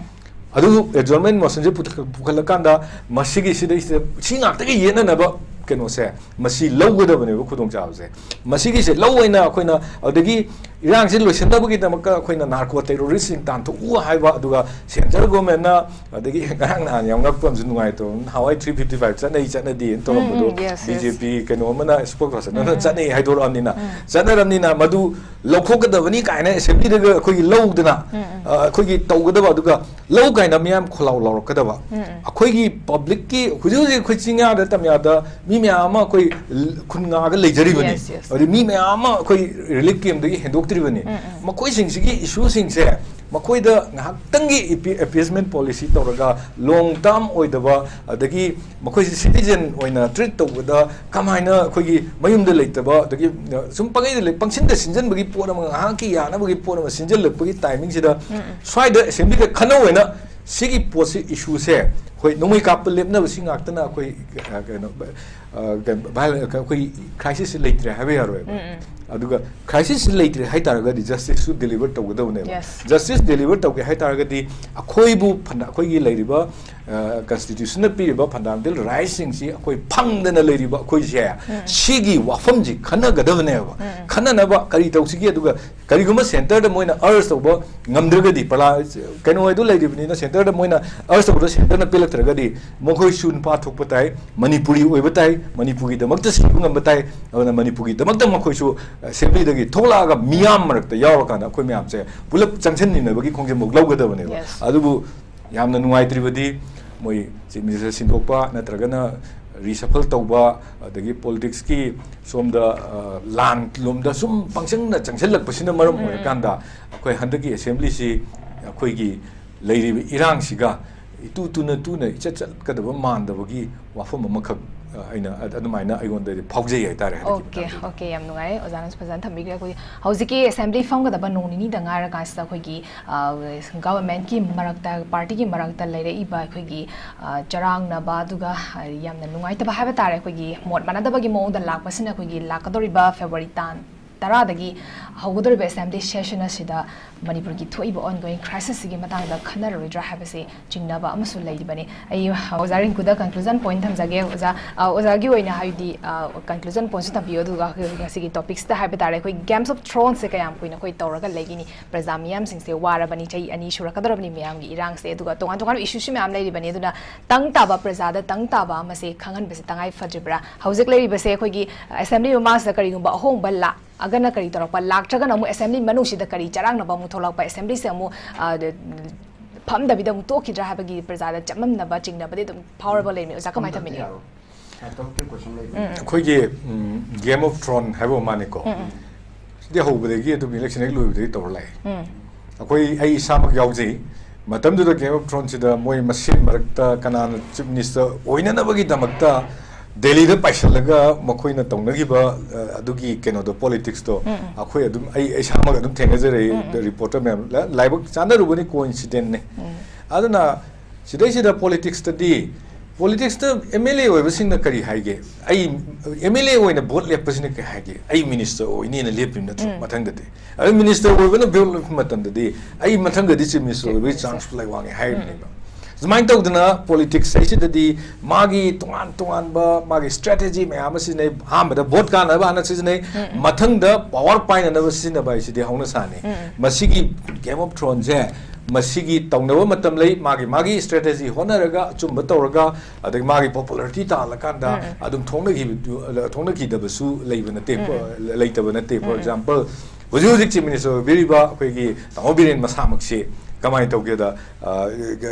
ꯑꯗꯨ ꯑꯦꯗꯖꯣꯔꯟꯃꯦꯟꯠ ꯃꯣꯁꯟꯁꯦ ꯄꯨꯈꯠ-, ꯄꯨꯈꯠꯂꯀꯥꯟꯗ, ꯃꯁꯤꯒꯤ ꯁꯤꯗꯩꯁꯤꯗ ꯁꯤ ꯉꯥꯛꯇꯒꯤ ꯌꯦꯠꯅꯅꯕ ꯀꯩꯅꯣꯁꯦ, ꯃꯁꯤ ꯂꯧꯒꯗꯕꯅꯦꯕ ꯈꯨꯗꯣꯡꯆꯥꯕꯁꯦ꯫ ꯃꯁꯤꯒꯤꯁꯦ ꯂꯧ ꯑꯣꯏꯅ ꯑꯩꯈꯣꯏꯅ, ꯑꯗꯒꯤ ꯏꯔꯥꯡꯁꯤ ꯂꯣꯏꯁꯤꯟꯅꯕꯒꯤꯗꯃꯛꯇ ꯑꯩꯈꯣꯏꯅ ꯅꯥꯔꯀꯣ ꯇꯦꯔꯣꯔꯤꯁꯁꯤꯡ ꯇꯥꯟꯊꯣꯛꯎ ꯍꯥꯏꯕ, ꯑꯗꯨꯒ ꯁꯦꯟꯇ꯭ꯔꯦꯜ ꯒꯣꯚꯔꯟꯃꯦꯟꯠꯅ, ꯑꯗꯒꯤ ꯉꯔꯥꯡ ꯅꯍꯥꯟ ꯌꯥꯝ ꯉꯛꯄ ꯑꯃꯁꯨ ꯅꯨꯡꯉꯥꯏꯇꯕ ꯑꯃꯅ, ꯅꯍꯥꯟꯋꯥꯏ ꯊ꯭ꯔꯤ ꯐꯤꯐꯇꯤ ꯐꯥꯏꯚ ꯆꯠꯅꯩ ꯆꯠꯅꯗꯦꯅ ꯇꯧꯔꯝꯕꯗꯣ, ꯎꯝ, ꯎꯝ, yes, yes. ꯕꯤ ꯖꯦ ꯄꯤ ꯀꯩꯅꯣ ꯑꯃꯅ, ꯁ꯭ꯄꯣꯛꯁ ꯄꯔꯁꯟ ꯑꯃꯅ ꯎꯝ, ꯎꯝ꯫ ꯆꯠꯅꯩ ꯍꯥꯏꯗꯣꯔꯛꯑꯕꯅꯤꯅ, ꯎꯝ꯫ ꯆꯠꯅꯔꯕꯅꯤꯅ ꯃꯗꯨ ꯂꯧꯊꯣꯛꯀꯗꯕꯅꯤ ꯀꯥꯏꯅ ꯑꯦꯁꯦꯝꯕ꯭ꯂꯤꯗꯒ ꯑꯩꯈꯣꯏꯒꯤ ꯂꯧꯗꯅ, ꯎꯝ, ꯎꯝ꯫ ꯑ, ꯑꯩꯈꯣꯏꯒꯤ ꯇꯧꯒꯗꯕ, ꯑꯗꯨꯒ ꯂꯧ ꯀꯥꯏꯅ ꯃꯤꯌꯥꯝ ꯈꯣꯜꯂꯥꯎ ꯂꯥꯎꯔꯛꯀꯗꯕ꯫ ꯎꯝ, ꯎꯝ꯫ ꯑꯩꯈꯣꯏꯒꯤ ꯄꯕ꯭ꯂꯤꯛꯀꯤ ꯍꯧꯖꯤꯛ ꯍꯧꯖꯤꯛ ꯑꯩꯈꯣꯏ ꯆꯤꯡꯌꯥꯗ ꯇꯝꯌꯥꯗ ꯃꯤ ꯃꯌꯥꯝ ꯑꯃ ꯑꯩꯈꯣꯏ ꯈꯨꯟ ꯉꯥꯛꯑꯒ ꯂꯩꯖꯔꯤꯕꯅꯤ꯫ Yes, yes. ꯑꯗꯩ ꯃꯤ ꯃꯌꯥꯝ ꯑꯃ ꯑꯩꯈꯣꯏ ꯔꯤꯂꯤꯐ ꯀꯦꯝꯞꯇꯒꯤ ꯍꯦꯟꯗꯣꯛꯇ꯭ꯔꯤꯕꯅꯤ꯫ ꯎꯝ, ꯎꯝ꯫ ꯃꯈꯣꯏꯁꯤꯡꯁꯤꯒꯤ ꯏꯁꯨꯁꯤꯡꯁꯦ ꯃꯈꯣꯏꯗ ꯉꯥꯏꯍꯥꯛꯇꯪꯒꯤ ꯏꯄꯤ-, ꯑꯦꯄꯤꯁꯃꯦꯟꯠ ꯄꯣꯂꯤꯁꯤ ꯇꯧꯔꯒ ꯂꯣꯡ ꯇꯥꯔꯝ ꯑꯣꯏꯗꯕ, ꯑꯗꯒꯤ ꯃꯈꯣꯏꯁꯤ ꯁꯤꯇꯤꯖꯦꯟ ꯑꯣꯏꯅ ꯇ꯭ꯔꯤꯠ ꯇꯧꯕꯗ ꯀꯃꯥꯏꯅ ꯑꯩꯈꯣꯏꯒꯤ ꯃꯌꯨꯝꯗ ꯂꯩꯇꯕ, ꯑꯗꯒꯤ, ꯑ, ꯁꯨꯝ ꯄꯪꯂꯩꯗ ꯂꯩ, ꯄꯪꯁꯤꯟꯗ ꯁꯤꯟꯖꯟꯕꯒꯤ ꯄꯣꯠ ꯑꯃ, ꯉꯥꯏꯍꯥꯛꯀꯤ ꯌꯥꯅꯕꯒꯤ ꯄꯣꯠ ꯑꯃ ꯁꯤꯟꯖꯜꯂꯛꯄꯒꯤ ꯇꯥꯏꯃꯤꯡꯁꯤꯗ ꯎꯝ, ꯎꯝ꯫ ꯁ꯭ꯋꯥꯏꯗ ꯑꯦꯁꯦꯝꯕ꯭ꯂꯤꯗ ꯈꯟꯅꯧ ꯍꯥꯏꯅ ꯁꯤꯒꯤ ꯄꯣꯠꯁꯤ, ꯏꯁꯨꯁꯦ, ꯍꯣꯏ, ꯅꯣꯡꯃꯩ ꯀꯥꯞꯄ ꯂꯦꯞꯅꯕꯁꯤ ꯉꯥꯛꯇꯅ ꯑꯩꯈꯣꯏ, ꯑ, ꯀꯩꯅꯣ, ꯑ, ꯀꯩꯅꯣ, ꯚꯥꯏ-, ꯑꯩꯈꯣꯏ ꯀ꯭ꯔꯥꯏꯁꯤꯁꯁꯤ ꯂꯩꯇ꯭ꯔꯦ ꯍꯥꯏꯕ ꯌꯥꯔꯣꯏꯕ꯫ ꯎꯝ, ꯎꯝ꯫ ꯑꯗꯨꯒ crisis ꯁꯤ ꯂꯩꯇ꯭ꯔꯦ ꯍꯥꯏꯇꯥꯔꯒꯗꯤ justice ꯁꯨ deliver ꯇꯧꯒꯗꯕꯅꯦꯕ꯫ Yes. Justice deliver ꯇꯧꯒꯦ ꯍꯥꯏꯇꯥꯔꯒꯗꯤ ꯑꯩꯈꯣꯏꯕꯨ ꯐꯟꯗꯥ ꯑꯩꯈꯣꯏꯒꯤ ꯂꯩꯔꯤꯕ constitution ꯅ ꯄꯤꯔꯤꯕ fundamental rights ꯁꯤꯡꯁꯤ ꯑꯩꯈꯣꯏ ꯐꯪꯗꯅ ꯂꯩꯔꯤꯕ ꯑꯩꯈꯣꯏꯁꯦ ꯁꯤꯒꯤ ꯋꯥꯐꯝꯁꯤ ꯈꯟꯅꯒꯗꯕꯅꯦꯕ꯫ ꯈꯟꯅꯅꯕ ꯀꯔꯤ ꯇꯧꯁꯤꯒꯦ? ꯑꯗꯨꯒ ꯀꯔꯤꯒꯨꯝꯕ centre ꯗ ꯃꯣꯏꯅ urge ꯇꯧꯕ ꯉꯝꯗ꯭ꯔꯒꯗꯤ, ꯄꯂꯥ ꯀꯩꯅꯣ ꯍꯥꯏꯗꯣ ꯂꯩꯔꯤꯕꯅꯤꯅ centre ꯗ ꯃꯣꯏꯅ urge ꯇꯧꯕꯗ centre ꯅ ꯄꯤꯂꯛꯇ꯭ꯔꯒꯗꯤ ꯃꯈꯣꯏꯁꯨ ꯅꯨꯄꯥ ꯊꯣꯛꯄ ꯇꯥꯏ, ꯃꯅꯤꯄꯨꯔꯤ ꯑꯣꯏꯕ ꯇꯥꯏ, ꯃꯅꯤꯄꯨꯔꯒꯤꯗꯃꯛꯇ ꯁꯤꯕ ꯉꯝꯕ ꯇꯥꯏ꯫ ꯑꯗꯨꯅ ꯃꯅꯤꯄꯨꯔꯒꯤꯗꯃꯛꯇ ꯃꯈꯣꯏꯁꯨ assembly ꯗꯒꯤ ꯊꯣꯛꯂꯛꯑꯒ ꯃꯤꯌꯥꯝ ꯃꯔꯛꯇ ꯌꯥꯎꯔꯀꯥꯟꯗ ꯑꯩꯈꯣꯏ ꯃꯌꯥꯝꯁꯦ ꯄꯨꯂꯞ ꯆꯪꯁꯤꯟꯃꯤꯟꯅꯕꯒꯤ ꯈꯣꯡꯖꯪ ꯂꯧꯒꯗꯕꯅꯦꯕ꯫ Yes. ꯑꯗꯨꯕꯨ ꯌꯥꯝꯅ ꯅꯨꯡꯉꯥꯏꯇ꯭ꯔꯤꯕꯗꯤ ꯃꯣꯏ chief minister ꯁꯤꯟꯗꯣꯛꯄ ꯅꯠꯇ꯭ꯔꯒꯅ reshuffle ꯇꯧꯕ, ꯑꯗꯒꯤ politics ꯀꯤ ꯁꯣꯝꯗ, ꯑ, ꯂꯥꯟ ꯂꯣꯝꯗ ꯁꯨꯝ ꯄꯪꯆꯪꯗ ꯆꯪꯁꯤꯜꯂꯛꯄꯁꯤꯅ ꯃꯔꯝ ꯑꯣꯏꯔꯀꯥꯟꯗ ꯑꯩꯈꯣꯏ ꯍꯟꯗꯛꯀꯤ assembly ꯁꯤ ꯑꯩꯈꯣꯏꯒꯤ ꯂꯩꯔꯤꯕ ꯏꯔꯥꯡꯁꯤꯒ ꯏꯇꯨ ꯇꯨꯅ ꯇꯨꯅ ꯏꯆꯠ ꯆꯠꯀꯗꯕ ꯃꯥꯟꯗꯕꯒꯤ ꯋꯥꯐꯝ ꯑꯃꯈꯛ, ꯑ, ꯑꯩꯅ ꯑ-, ꯑꯗꯨꯃꯥꯏꯅ ꯑꯩꯉꯣꯟꯗꯗꯤ ꯐꯥꯎꯖꯩ ꯍꯥꯏꯇꯥꯔꯦ ꯍꯟꯗꯛꯀꯤ Okay, ꯃꯇꯥꯡꯁꯤꯗ꯫ Okay, ꯌꯥꯝ ꯅꯨꯡꯉꯥꯏ ꯑꯣꯖꯥꯅꯁꯨ ꯐꯖꯅ ꯊꯝꯕꯤꯈ꯭ꯔꯦ꯫ ꯑꯩꯈꯣꯏ ꯍꯧꯖꯤꯛꯀꯤ assembly ꯐꯝꯒꯗꯕ ꯅꯣꯡ ꯅꯤꯅꯤꯗ ꯉꯥꯏꯔꯀꯥꯟꯁꯤꯗ ꯑꯩꯈꯣꯏꯒꯤ, ꯑ, government ꯀꯤ ꯃꯔꯛꯇ, party ꯒꯤ ꯃꯔꯛꯇ ꯂꯩꯔꯛꯏꯕ ꯑꯩꯈꯣꯏꯒꯤ, ꯑ, ꯆꯔꯥꯡꯅꯕ, ꯑꯗꯨꯒ, ꯑ, ꯌꯥꯝꯅ ꯅꯨꯡꯉꯥꯏꯇꯕ ꯍꯥꯏꯕ ꯇꯥꯔꯦ, ꯑꯩꯈꯣꯏꯒꯤ ꯃꯣꯠ ꯃꯥꯟꯅꯗꯕꯒꯤ ꯃꯑꯣꯡꯗ ꯂꯥꯛꯄꯁꯤꯅ ꯑꯩꯈꯣꯏꯒꯤ ꯂꯥꯛꯀꯗꯧꯔꯤꯕ February ꯇꯥꯡ ꯇꯔꯥꯗꯒꯤ ꯍꯧꯒꯗꯧꯔꯤꯕ assembly session ꯑꯁꯤꯗ ꯃꯅꯤꯄꯨꯔꯒꯤ ꯊꯣꯛꯏꯕ ongoing crisis ꯁꯤꯒꯤ ꯃꯇꯥꯡꯗ ꯈꯟꯅꯔꯔꯣꯏꯗ꯭ꯔꯥ ꯍꯥꯏꯕꯁꯤ ꯆꯤꯡꯅꯕ ꯑꯃꯁꯨ ꯂꯩꯔꯤꯕꯅꯤ꯫ ꯑꯩ ꯑꯣꯖꯥ ꯔꯤꯡꯀꯨꯗ conclusion point ꯊꯝꯖꯒꯦ꯫ ꯑꯣꯖꯥ, ꯑ, ꯑꯣꯖꯥꯒꯤ ꯑꯣꯏꯅ ꯍꯥꯏꯕꯗꯤ, ꯑ, conclusion point ꯁꯨ ꯊꯝꯕꯤꯌꯨ, ꯑꯗꯨꯒ ꯑꯩꯈꯣꯏ ꯉꯁꯤꯒꯤ topics ꯇ ꯍꯥꯏꯕ ꯇꯥꯔꯦ, ꯑꯩꯈꯣꯏ Games of Thrones ꯁꯦ ꯀꯌꯥꯝ ꯀꯨꯏꯅ ꯑꯩꯈꯣꯏ ꯇꯧꯔꯒ ꯂꯩꯒꯅꯤ? ꯄ꯭ꯔꯖꯥ ꯃꯤꯌꯥꯝꯁꯤꯡꯁꯦ ꯋꯥꯔꯕꯅꯤ, ꯆꯍꯤ ꯑꯅꯤ ꯁꯨꯔꯛꯀꯗꯧꯔꯕꯅꯤ ꯃꯌꯥꯝꯒꯤ ꯏꯔꯥꯡꯁꯦ, ꯑꯗꯨꯒ ꯇꯣꯉꯥꯟ ꯇꯣꯉꯥꯟꯕ issue ꯁꯨ ꯃꯌꯥꯝ ꯂꯩꯔꯤꯕꯅꯤ꯫ ꯑꯗꯨꯅ ꯇꯪ ꯇꯥꯕ, ꯄ꯭ꯔꯖꯥꯗ ꯇꯪ ꯇꯥꯕ ꯑꯃꯁꯦ ꯈꯪꯍꯟꯕꯁꯦ ꯇꯉꯥꯏ ꯐꯗ꯭ꯔꯤꯕ꯭ꯔꯥ? ꯍꯧꯖꯤꯛ ꯂꯩꯔꯤꯕꯁꯦ ꯑꯩꯈꯣꯏꯒꯤ assembly ꯃꯃꯥꯡꯁꯤꯗ ꯀꯔꯤꯒꯨꯝꯕ ꯑꯍꯣꯡꯕ ꯂꯥꯛꯑꯒꯅ ꯀꯔꯤ ꯇꯧꯔꯛꯄ, ꯂꯥꯛꯇ꯭ꯔꯒꯅ ꯑꯃꯨꯛ assembly ꯃꯅꯨꯡꯁꯤꯗ ꯀꯔꯤ ꯆꯔꯥꯡꯅꯕ ꯑꯃꯨꯛ ꯊꯣꯛꯂꯛꯄ, assembly ꯁꯦ ꯑꯃꯨꯛ, ꯑ, ꯐꯝꯗꯕꯤꯗ ꯑꯃꯨꯛ ꯇꯣꯛꯈꯤꯗ꯭ꯔꯥ ꯍꯥꯏꯕꯒꯤ ꯄ꯭ꯔꯖꯥꯗ ꯆꯃꯝꯅꯕ, ꯆꯤꯡꯅꯕꯗꯤ ꯑꯗꯨꯝ ꯐꯥꯎꯔꯕ ꯂꯩꯕꯅꯤ꯫ ꯑꯣꯖꯥ, ꯀꯃꯥꯏꯅ ꯊꯝꯕꯤꯅꯤ? ꯌꯥꯔꯣꯏ꯫ ꯁꯥꯏꯟꯇꯣꯝꯀꯤ ꯀꯣꯏꯁꯟ ꯂꯩꯕꯅꯤ꯫ ꯎꯝ꯫ ꯑꯩꯈꯣꯏꯒꯤ ꯎꯝ, Game of Thrones ꯍꯥꯏꯕ ꯑꯃꯅꯤꯀꯣ꯫ ꯎꯝ, ꯎꯝ꯫ ꯁꯤꯗꯤ ꯍꯧꯕꯗꯒꯤ ꯑꯗꯨꯝ election ꯍꯦꯛ ꯂꯣꯏꯕꯗꯒꯤ ꯇꯧꯔ ꯂꯥꯛꯑꯦ꯫ ꯎꯝ꯫ ꯑꯩꯈꯣꯏ, ꯑꯩ ꯏꯁꯥꯃꯛ ꯌꯥꯎꯖꯩ꯫ ꯃꯇꯝꯗꯨꯗ Game of Thrones ꯁꯤꯗ ꯃꯣꯏ ꯃꯁꯦꯟ ꯃꯔꯛꯇ ꯀꯅꯥꯅ chief minister ꯑꯣꯏꯅꯅꯕꯒꯤꯗꯃꯛꯇ ꯗꯦꯜꯂꯤꯗ ꯄꯥꯏꯁꯤꯜꯂꯒ ꯃꯈꯣꯏꯅ ꯇꯧꯅꯈꯤꯕ, ꯑ, ꯑꯗꯨꯒꯤ ꯀꯩꯅꯣꯗꯣ, politics ꯇꯣ, ꯎꯝ, ꯎꯝ꯫ ꯑꯩꯈꯣꯏ ꯑꯗꯨꯝ, ꯑꯩ, ꯑꯩ ꯏꯁꯥꯃꯛ ꯑꯗꯨꯝ ꯊꯦꯡꯅꯖꯔꯛꯏ, ꯎꯝ, ꯎꯝ꯫ reporter ꯃꯌꯥꯝ꯫ ꯂ-, ꯂꯥꯏꯕꯛ ꯆꯥꯟꯅꯔꯨꯕꯅꯤ, coincidence ꯅꯦ꯫ ꯎꯝ꯫ ꯑꯗꯨꯅ ꯁꯤꯗꯩꯁꯤꯗ politics ꯇꯗꯤ ꯄꯣꯂꯤꯇꯤꯛꯁꯇ ꯑꯦꯝ ꯑꯦꯜ ꯑꯦ ꯑꯣꯏꯕꯁꯤꯡꯅ ꯀꯔꯤ ꯍꯥꯏꯒꯦ? ꯑꯩ ꯑꯦꯝ ꯑꯦꯜ ꯑꯦ ꯑꯣꯏꯅ ꯚꯣꯠ ꯂꯦꯞꯄꯁꯤꯅ ꯀꯔꯤ ꯍꯥꯏꯒꯦ? "ꯑꯩ ꯃꯤꯅꯤꯁꯇꯔ ꯑꯣꯏꯅꯤꯅ ꯂꯦꯞꯄꯤꯕ ꯅꯠꯇ꯭ꯔꯣ?" ꯎꯝ꯫ ꯃꯊꯪꯗꯗꯤ, ꯑꯗꯨ ꯃꯤꯅꯤꯁꯇꯔ ꯑꯣꯏꯕꯅ ꯚꯣꯠ ꯂꯦꯞꯄ ꯃꯇꯝꯗꯗꯤ, "ꯑꯩ ꯃꯊꯪꯗꯗꯤ ꯆꯤꯐ ꯃꯤꯅꯤꯁꯇꯔ ꯑꯣꯏꯕꯒꯤ ꯆꯥꯟꯁ ꯂꯩ ꯋꯥꯡꯉꯦ" ꯍꯥꯏꯔꯤꯕꯅꯦꯕ꯫ ꯁꯨꯃꯥꯏꯅ ꯇꯧꯗꯅ ꯄꯣꯂꯤꯇꯤꯛꯁ ꯍꯥꯏꯁꯤꯗꯗꯤ ꯃꯥꯒꯤ ꯇꯣꯉꯥꯟ ꯇꯣꯉꯥꯟꯕ ꯃꯥꯒꯤ ꯁ꯭ꯇ꯭ꯔꯦꯇꯦꯖꯤ ꯃꯌꯥꯝ ꯑꯃ ꯁꯤꯖꯤꯟꯅꯩ꯫ ꯑꯍꯥꯟꯕꯗ ꯚꯣꯠ ꯀꯥꯟꯅꯕ ꯍꯥꯟꯅ ꯁꯤꯖꯤꯟꯅꯩ, ꯎꯝ, ꯎꯝ꯫ ꯃꯊꯪꯗ ꯄꯋꯥꯔ ꯄꯥꯏꯅꯅꯕ ꯁꯤꯖꯤꯟꯅꯕ ꯍꯥꯏꯁꯤꯗꯤ ꯍꯧꯅ ꯁꯥꯅꯤ꯫ ꯎꯝ, ꯎꯝ꯫ ꯃꯁꯤꯒꯤ ꯒꯦꯝ ꯑꯣꯐ ꯊ꯭ꯔꯣꯟꯁꯦ, ꯃꯁꯤꯒꯤ ꯇꯧꯅꯕ ꯃꯇꯝ ꯂꯩ, ꯃꯥꯒꯤ ꯃꯥꯒꯤ ꯁ꯭ꯇ꯭ꯔꯦꯇꯦꯖꯤ ꯍꯣꯠꯅꯔꯒ ꯑꯆꯨꯝꯕ ꯇꯧꯔꯒ, ꯑꯗꯒꯤ ꯃꯥꯒꯤ ꯄꯣꯄꯨꯂꯔꯤꯇꯤ ꯇꯥꯜꯂꯀꯥꯟꯗ ꯎꯝ, ꯎꯝ꯫ ꯑꯗꯨꯝ ꯊꯣꯛꯅꯈꯤꯕ-, ꯊꯣꯛꯅꯈꯤꯗꯕꯁꯨ ꯂꯩꯕ ꯅꯠꯇꯦ, ꯎꯝ, ꯎꯝ꯫ ꯂꯩꯇꯕ ꯅꯠꯇꯦ꯫ ꯎꯝ, ꯐꯣꯔ ꯎꯝ꯫ ꯑꯦꯛꯖꯥꯝꯄꯜ, ꯍꯧꯖꯤꯛ ꯍꯧꯖꯤꯛ ꯆꯤꯐ ꯃꯤꯅꯤꯁꯇꯔ ꯑꯣꯏꯕꯤꯔꯤꯕ ꯑꯩꯈꯣꯏꯒꯤ ꯇꯥꯃꯣ ꯕꯤꯔꯦꯟ ꯃꯁꯥꯃꯛꯁꯤ ꯀꯃꯥꯏꯅ ꯇꯧꯒꯦꯗ, ꯑ,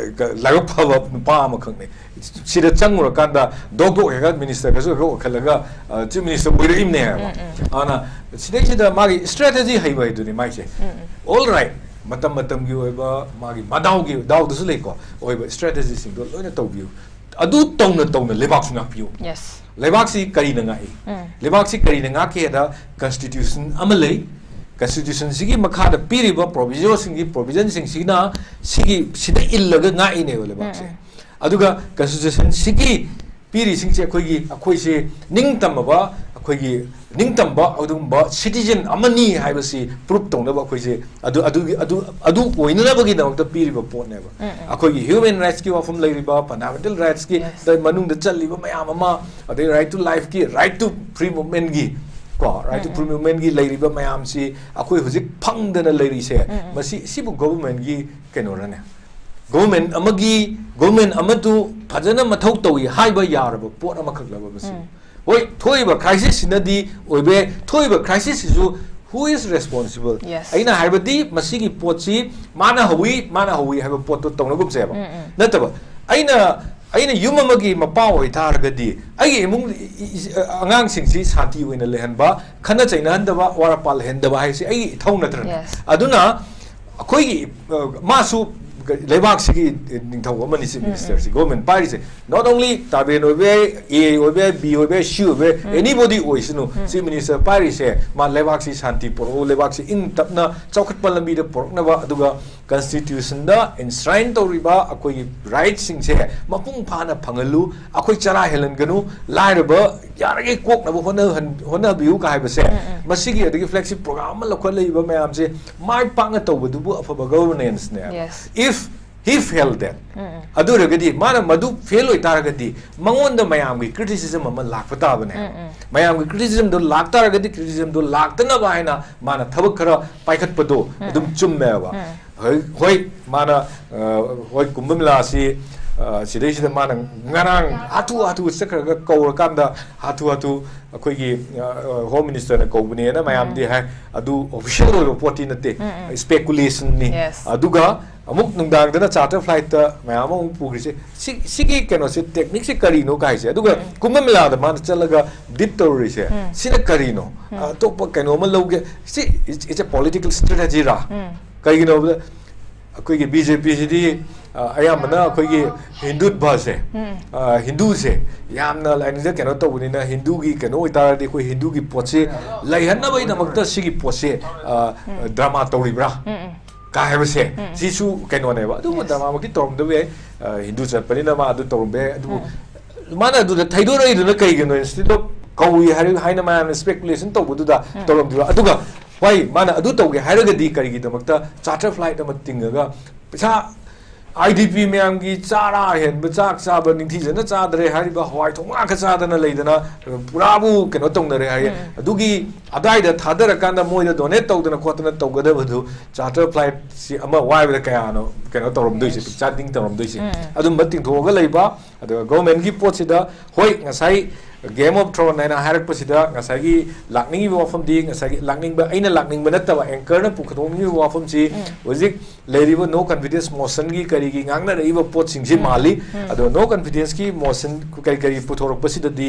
ꯂꯥꯏꯕꯛ ꯐꯕ ꯅꯨꯄꯥ ꯑꯃꯈꯛꯅꯤ꯫ ꯁꯤꯗ ꯆꯪꯉꯨꯔꯀꯥꯟꯗ ꯗꯣꯛ ꯗꯣꯛ ꯍꯦꯛ ꯃꯤꯅꯤꯁꯇꯔꯒꯁꯨ ꯍꯦꯛ ꯑꯣꯏꯈꯠꯂꯒ, ꯑ, ꯆꯤꯐ ꯃꯤꯅꯤꯁꯇꯔ ꯑꯣꯏꯔꯛꯏꯕꯅꯦ ꯍꯥꯏꯕ꯫ ꯎꯝ, ꯎꯝ꯫ ꯑꯗꯨꯅ ꯁꯤꯗꯩꯁꯤꯗ ꯃꯥꯒꯤ ꯁ꯭ꯇ꯭ꯔꯦꯇꯦꯖꯤ ꯍꯩꯕ ꯍꯥꯏꯗꯨꯅꯤ ꯃꯥꯏꯁꯦ꯫ ꯎꯝ, ꯎꯝ꯫ ꯑꯣꯜ ꯔꯥꯏꯠ, ꯃꯇꯝ ꯃꯇꯝꯒꯤ ꯑꯣꯏꯕ ꯃꯥꯒꯤ ꯃꯗꯥꯎꯒꯤ, ꯗꯥꯎꯗꯁꯨ ꯂꯩꯀꯣ, ꯑꯣꯏꯕ ꯁ꯭ꯇ꯭ꯔꯦꯇꯦꯖꯤꯁꯤꯡꯗꯣ ꯂꯣꯏꯅ ꯇꯧꯕꯤꯌꯨ꯫ ꯑꯗꯨ ꯇꯧꯅ ꯇꯧꯅ ꯂꯩꯕꯥꯛꯁꯨ ꯉꯥꯛꯄꯤꯌꯨ꯫ Yes꯫ ꯂꯩꯕꯥꯛꯁꯤ ꯀꯔꯤꯅ ꯉꯥꯛꯏ? ꯎꯝ꯫ ꯂꯩꯕꯥꯛꯁꯤ ꯀꯔꯤꯅ ꯉꯥꯛꯀꯦ ꯍꯥꯏꯗ, ꯀꯟꯁꯇꯤꯇ꯭ꯌꯨꯁꯟ ꯑꯃ ꯂꯩ꯫ ꯀꯟꯁꯇꯤꯇ꯭ꯌꯨꯁꯟꯁꯤꯒꯤ ꯃꯈꯥꯗ ꯄꯤꯔꯤꯕ ꯄ꯭ꯔꯣꯚꯤꯖꯟꯁꯤꯡꯒꯤ, ꯄ꯭ꯔꯣꯚꯤꯖꯟꯁꯤꯡꯁꯤꯅ ꯁꯤꯒꯤ, ꯁꯤꯗ ꯏꯜꯂꯒ ꯉꯥꯛꯏꯅꯦꯕ ꯂꯩꯕꯥꯛꯁꯦ꯫ ꯎꯝ, ꯎꯝ꯫ ꯑꯗꯨꯒ ꯀꯟꯁꯇꯤꯇ꯭ꯌꯨꯁꯟꯁꯤꯒꯤ ꯄꯤꯔꯤꯁꯤꯡꯁꯦ ꯑꯩꯈꯣꯏꯒꯤ, ꯑꯩꯈꯣꯏꯁꯦ ꯅꯤꯡꯇꯝꯃꯕ, ꯑꯩꯈꯣꯏꯒꯤ ꯅꯤꯡꯇꯝꯕ ꯑꯗꯨꯒꯨꯝꯕ ꯁꯤꯇꯤꯖꯟ ꯑꯃꯅꯤ ꯍꯥꯏꯕꯁꯤ ꯄ꯭ꯔꯨꯞ ꯇꯧꯅꯕ ꯑꯩꯈꯣꯏꯁꯦ ꯑꯗꯨ, ꯑꯗꯨꯒꯤ, ꯑꯗꯨ, ꯑꯗꯨ ꯑꯣꯏꯅꯅꯕꯒꯤꯗꯃꯛꯇ ꯄꯤꯔꯤꯕ ꯄꯣꯠꯅꯦꯕ꯫ ꯎꯝ, ꯎꯝ꯫ ꯑꯩꯈꯣꯏꯒꯤ ꯍ꯭ꯌꯨꯃꯦꯟ ꯔꯥꯏꯠꯁꯀꯤ ꯋꯥꯐꯝ ꯂꯩꯔꯤꯕ, ꯐꯟꯗꯥꯃꯦꯟꯇꯦꯜ ꯔꯥꯏꯠꯁꯀꯤ Yes꯫ ꯗ ꯃꯅꯨꯡꯗ ꯆꯜꯂꯤꯕ ꯃꯌꯥꯝ ꯑꯃ, ꯑꯗꯩ right to lifeꯀꯤ, right to free movementꯀꯤ, ꯀꯣ, right to ꯎꯝ, free ꯎꯝ꯫ Movementꯀꯤ ꯂꯩꯔꯤꯕ ꯃꯌꯥꯝꯁꯤ ꯑꯩꯈꯣꯏ ꯍꯧꯖꯤꯛ ꯐꯪꯗꯅ ꯂꯩꯔꯤꯁꯦ, ꯎꯝ, ꯎꯝ꯫ ꯃꯁꯤ, ꯁꯤꯕꯨ ꯒꯣꯚꯔꯟꯃꯦꯟꯠꯀꯤ ꯀꯩꯅꯣꯔꯅꯦ? ꯒꯣꯚꯔꯟꯃꯦꯟꯠ ꯑꯃꯒꯤ, ꯒꯣꯚꯔꯟꯃꯦꯟꯠ ꯑꯃꯗꯨ ꯐꯖꯅ ꯃꯊꯧ ꯇꯧꯏ ꯍꯥꯏꯕ ꯌꯥꯔꯕ ꯄꯣꯠ ꯑꯃꯈꯛꯂꯕ ꯃꯁꯤ? ꯎꯝ꯫ ꯍꯣꯏ, ꯊꯣꯛꯏꯕ ꯀ꯭ꯔꯥꯏꯁꯤꯁꯁꯤꯅꯗꯤ ꯑꯣꯏꯕ ꯌꯥꯏ꯫ ꯊꯣꯛꯏꯕ ꯀ꯭ꯔꯥꯏꯁꯤꯁꯁꯤꯁꯨ who is responsible? Yes꯫ ꯑꯩꯅ ꯍꯥꯏꯕꯗꯤ ꯃꯁꯤꯒꯤ ꯄꯣꯠꯁꯤ ꯃꯥꯅ ꯍꯧꯏ, ꯃꯥꯅ ꯍꯧꯏ ꯍꯥꯏꯕ ꯄꯣꯠꯇꯣ ꯇꯧꯅꯒꯨꯝꯁꯦꯕ꯫ ꯎꯝ, ꯎꯝ꯫ ꯅꯠꯇꯕ, ꯑꯩꯅ, ꯑꯩꯅ ꯌꯨꯝ ꯑꯃꯒꯤ ꯃꯄꯥ ꯑꯣꯏꯇꯥꯔꯒꯗꯤ ꯑꯩꯒꯤ ꯏꯃꯨꯡ, ꯏ-, ꯏ-, ꯑꯉꯥꯡꯁꯤꯡꯁꯤ ꯁꯥꯟꯇꯤ ꯑꯣꯏꯅ ꯂꯩꯍꯟꯕ, ꯈꯠꯅ ꯆꯩꯅꯍꯟꯗꯕ, ꯋꯥꯔ ꯄꯥꯜ ꯂꯩꯍꯟꯗꯕ ꯍꯥꯏꯁꯤ ꯑꯩꯒꯤ ꯏꯊꯧ ꯅꯠꯇ꯭ꯔꯅꯦ? Yes꯫ ꯑꯗꯨꯅ ꯑꯩꯈꯣꯏꯒꯤ, ꯑ, ꯃꯥꯁꯨ ꯂꯩꯕꯥꯛꯁꯤꯒꯤ ꯅꯤꯡꯊꯧ ꯑꯃꯅꯤ, ꯆꯤꯐ ꯎꯝ, ꯃꯤꯅꯤꯁꯇꯔꯁꯤ, ꯎꯝ꯫ ꯒꯣꯚꯔꯟꯃꯦꯟꯠ ꯄꯥꯏꯔꯤꯁꯦ꯫ Not only ꯇꯥꯕꯦꯟ ꯑꯣꯏꯕ ꯌꯥꯏ, ꯑꯦ ꯑꯣꯏꯕ ꯌꯥꯏ, ꯕꯤ ꯑꯣꯏꯕ ꯌꯥꯏ, ꯁꯤ ꯑꯣꯏꯕ ꯌꯥꯏ, ꯎꯝ꯫ Anybody ꯑꯣꯏꯁꯅꯨ, ꯎꯝ꯫ ꯆꯤꯐ ꯃꯤꯅꯤꯁꯇꯔ ꯄꯥꯏꯔꯤꯁꯦ ꯃꯥ ꯂꯩꯕꯥꯛꯁꯤ ꯁꯥꯟꯇꯤ ꯄꯨꯔꯛꯎ, ꯂꯩꯕꯥꯛꯁꯤ ꯏꯪ ꯇꯞꯅ ꯆꯥꯎꯈꯠꯄ ꯂꯝꯕꯤꯗ ꯄꯨꯔꯛꯅꯕ, ꯑꯗꯨꯒ Constitutionꯗ enshrine ꯇꯧꯔꯤꯕ ꯑꯩꯈꯣꯏꯒꯤ rightꯁꯤꯡꯁꯦ ꯃꯄꯨꯡ ꯐꯥꯅ ꯐꯪꯍꯜꯂꯨ, ꯑꯩꯈꯣꯏ ꯆꯔꯥ ꯍꯦꯜꯍꯟꯒꯅꯨ, ꯂꯥꯏꯔꯕ ꯌꯥꯔꯤꯈꯩ ꯀꯣꯛꯅꯕ ꯍꯣꯠꯅꯍꯟ-, ꯍꯣꯠꯅꯕꯤꯌꯨ ꯀ ꯍꯥꯏꯕꯁꯦ, ꯎꯝ, ꯎꯝ꯫ ꯃꯁꯤꯒꯤ ꯑꯗꯒꯤ flagship program ꯑꯃ ꯂꯧꯈꯠꯂꯛꯏꯕ ꯃꯌꯥꯝꯁꯦ ꯃꯥꯏ ꯄꯥꯛꯅ ꯇꯧꯕꯗꯨꯕꯨ ꯑꯐꯕ governanceꯅꯦ꯫ Yes. If he failed that, ꯎꯝ, ꯎꯝ꯫ ꯑꯗꯨ ꯑꯣꯏꯔꯒꯗꯤ ꯃꯥꯅ ꯃꯗꯨ fail ꯑꯣꯏꯇꯥꯔꯒꯗꯤ ꯃꯉꯣꯟꯗ ꯃꯌꯥꯝꯒꯤ criticism ꯑꯃ ꯂꯥꯛꯄ ꯇꯥꯕꯅꯦ꯫ ꯎꯝ, ꯎꯝ꯫ ꯃꯌꯥꯝꯒꯤ criticismꯗꯣ ꯂꯥꯛꯇꯥꯔꯒꯗꯤ criticismꯗꯣ ꯂꯥꯛꯇꯅꯕ ꯍꯥꯏꯅ ꯃꯥꯅ ꯊꯕꯛ ꯈꯔ ꯄꯥꯏꯈꯠꯄꯗꯣ ꯎꯝ, ꯑꯗꯨꯝ ꯎꯝ꯫ ꯆꯨꯝꯃꯦꯕ꯫ ꯎꯝ꯫ ꯍꯣꯏ, ꯍꯣꯏ, ꯃꯥꯅ, ꯑ, ꯍꯣꯏ, ꯀꯨꯝꯚ ꯃꯦꯂꯥꯁꯤ, ꯑ, ꯁꯤꯗꯩꯁꯤꯗ ꯃꯥꯅ ꯉꯔꯥꯡ ꯍꯥꯊꯨ ꯍꯥꯊꯨ ꯆꯠꯈ꯭ꯔꯒ ꯀꯧꯔꯀꯥꯟꯗ ꯍꯥꯊꯨ ꯍꯥꯊꯨ ꯑꯩꯈꯣꯏꯒꯤ, ꯑ, ꯑ, Home Ministerꯅ ꯀꯧꯕꯅꯦꯅ ꯃꯌꯥꯝꯗꯤ ꯎꯝ꯫ ꯍꯥꯏ꯫ ꯑꯗꯨ official ꯑꯣꯏꯕ ꯄꯣꯠꯇꯤ ꯅꯠꯇꯦ, ꯎꯝ, ꯎꯝ꯫ Speculationꯅꯤ꯫ Yes꯫ ꯑꯗꯨꯒ ꯑꯃꯨꯛ ꯅꯨꯡꯗꯥꯡꯗꯅ charter flightꯇ ꯃꯌꯥꯝ ꯑꯃꯨꯛ ꯄꯨꯈ꯭ꯔꯤꯁꯦ꯫ ꯁꯤ-, ꯁꯤꯒꯤ ꯀꯩꯅꯣꯁꯦ, techniqueꯁꯦ ꯀꯔꯤꯅꯣ ꯀꯥꯏꯁꯦ? ꯑꯗꯨꯒ ꯎꯝ꯫ ꯀꯨꯝꯚ ꯃꯦꯂꯥꯗ ꯃꯥꯅ ꯆꯠꯂꯒ bid ꯇꯧꯔꯤꯁꯦ, ꯎꯝ꯫ ꯁꯤꯅ ꯀꯔꯤꯅꯣ? ꯎꯝ꯫ ꯑꯇꯣꯞꯄ ꯀꯩꯅꯣꯝꯃ ꯂꯧꯒꯦ? ꯁꯤ it's, it's a political strategyꯔꯥ? ꯎꯝ꯫ ꯀꯩꯒꯤꯅꯣꯗ ꯑꯩꯈꯣꯏꯒꯤ BJPꯁꯤꯗꯤ, ꯑ, ꯑꯌꯥꯝꯕꯅ ꯑꯩꯈꯣꯏꯒꯤ ꯍꯤꯟꯗꯨꯠꯚꯁꯦ, ꯎꯝ꯫ ꯑ, ꯍꯤꯟꯗꯨꯁꯦ ꯌꯥꯝꯅ ꯂꯥꯏꯅꯤꯡꯗ ꯀꯩꯅꯣ ꯇꯧꯕꯅꯤꯅ, ꯍꯤꯟꯗꯨꯒꯤ ꯀꯩꯅꯣ ꯑꯣꯏꯇꯥꯔꯗꯤ ꯑꯩꯈꯣꯏ ꯍꯤꯟꯗꯨꯒꯤ ꯄꯣꯠꯁꯦ ꯂꯩꯍꯟꯅꯕꯒꯤꯗꯃꯛꯇ ꯁꯤꯒꯤ ꯄꯣꯠꯁꯦ, ꯑ, ꯎꯝ꯫ Drama ꯇꯧꯔꯤꯕ꯭ꯔꯥ? ꯎꯝ, ꯎꯝ꯫ ꯀ ꯍꯥꯏꯕꯁꯦ, ꯎꯝ꯫ ꯁꯤꯁꯨ ꯀꯩꯅꯣꯅꯦꯕ꯫ ꯑꯗꯨꯕꯨ Yes꯫ Dramaꯃꯛꯇꯤ ꯇꯧꯔꯝꯗꯕ ꯌꯥꯏ꯫ ꯑ, ꯍꯤꯟꯗꯨ ꯆꯠꯄꯅꯤꯅ ꯃꯥ ꯑꯗꯨ ꯇꯧꯔꯝꯕ ꯌꯥꯏ꯫ ꯑꯗꯨꯕꯨ ꯎꯝ꯫ ꯃꯥꯅ ꯑꯗꯨꯗ ꯊꯩꯗꯣꯔꯛꯏꯗꯨꯅ ꯀꯩꯒꯤꯅꯣ? Instead of ꯀꯧꯏ ꯍꯥꯏꯔ-, ꯍꯥꯏꯅ ꯃꯌꯥꯝꯅ speculation ꯇꯧꯕꯗꯨꯗ ꯎꯝ꯫ ꯇꯧꯔꯝꯗ꯭ꯔꯤꯕ? ꯑꯗꯨꯒ ꯍꯣꯏ, ꯃꯥꯅ ꯑꯗꯨ ꯇꯧꯒꯦ ꯍꯥꯏꯔꯒꯗꯤ ꯀꯔꯤꯒꯤꯗꯃꯛꯇ charter flight ꯑꯃ ꯇꯤꯡꯉꯒ ꯄꯩꯁꯥ IDP ꯃꯌꯥꯝꯒꯤ ꯆꯥꯔꯥ ꯍꯦꯟꯕ ꯆꯥꯛ ꯆꯥꯕ ꯅꯤꯡꯊꯤꯖꯅ ꯆꯥꯗ꯭ꯔꯦ ꯍꯥꯏꯔꯤꯕ ꯍꯋꯥꯏ ꯊꯣꯡ ꯉꯥꯛꯇ ꯆꯥꯗꯅ ꯂꯩꯗꯅ ꯄꯨꯔꯥꯕꯨ ꯀꯩꯅꯣ ꯇꯧꯅꯔꯦ ꯍꯥꯏꯌꯦ꯫ ꯎꯝ꯫ ꯑꯗꯨꯒꯤ ꯑꯗꯥꯏꯗ ꯊꯥꯗꯔꯀꯥꯟꯗ ꯃꯣꯏꯗ donate ꯇꯧꯗꯅ ꯈꯣꯠꯇꯅ ꯇꯧꯒꯗꯕꯗꯨ charter flightꯁꯤ ꯑꯃ ꯋꯥꯏꯕꯗ ꯀꯌꯥꯅꯣ ꯀꯩꯅꯣ ꯇꯧꯔꯝꯗꯣꯏꯁꯦ, Yes꯫ ꯄꯩꯁꯥ ꯗꯤꯡ ꯇꯧꯔꯝꯗꯣꯏꯁꯦ? ꯎꯝ꯫ ꯑꯗꯨꯝꯕ ꯇꯤꯡꯊꯣꯛꯑꯒ ꯂꯩꯕ, ꯑꯗꯨꯒ governmentꯀꯤ ꯄꯣꯠꯁꯤꯗ, ꯍꯣꯏ, ꯉꯁꯥꯏ Game of Thrones ꯍꯥꯏꯅ ꯍꯥꯏꯔꯛꯄꯁꯤꯗ ꯉꯁꯥꯏꯒꯤ ꯂꯥꯛꯅꯤꯡꯉꯤꯕ ꯋꯥꯐꯝꯗꯤ, ꯉꯁꯥꯏꯒꯤ ꯂꯥꯛꯅꯤꯡꯕ, ꯑꯩꯅ ꯂꯥꯛꯅꯤꯡꯕ ꯅꯠꯇꯕ, anchorꯅ ꯄꯨꯊꯣꯛꯅꯤꯡꯉꯤꯕ ꯋꯥꯐꯝꯁꯤ ꯎꯝ꯫ ꯍꯧꯖꯤꯛ ꯂꯩꯔꯤꯕ no confidence motionꯒꯤ ꯀꯔꯤꯒꯤ ꯉꯥꯡꯅꯔꯛꯏꯕ ꯄꯣꯠꯁꯤꯡꯁꯤ ꯎꯝ꯫ ꯃꯥꯜꯂꯤ꯫ ꯎꯝ꯫ ꯑꯗꯣ no confidenceꯀꯤ motion ꯀꯔꯤ ꯀꯔꯤ ꯄꯨꯊꯣꯔꯛꯄꯁꯤꯗꯗꯤ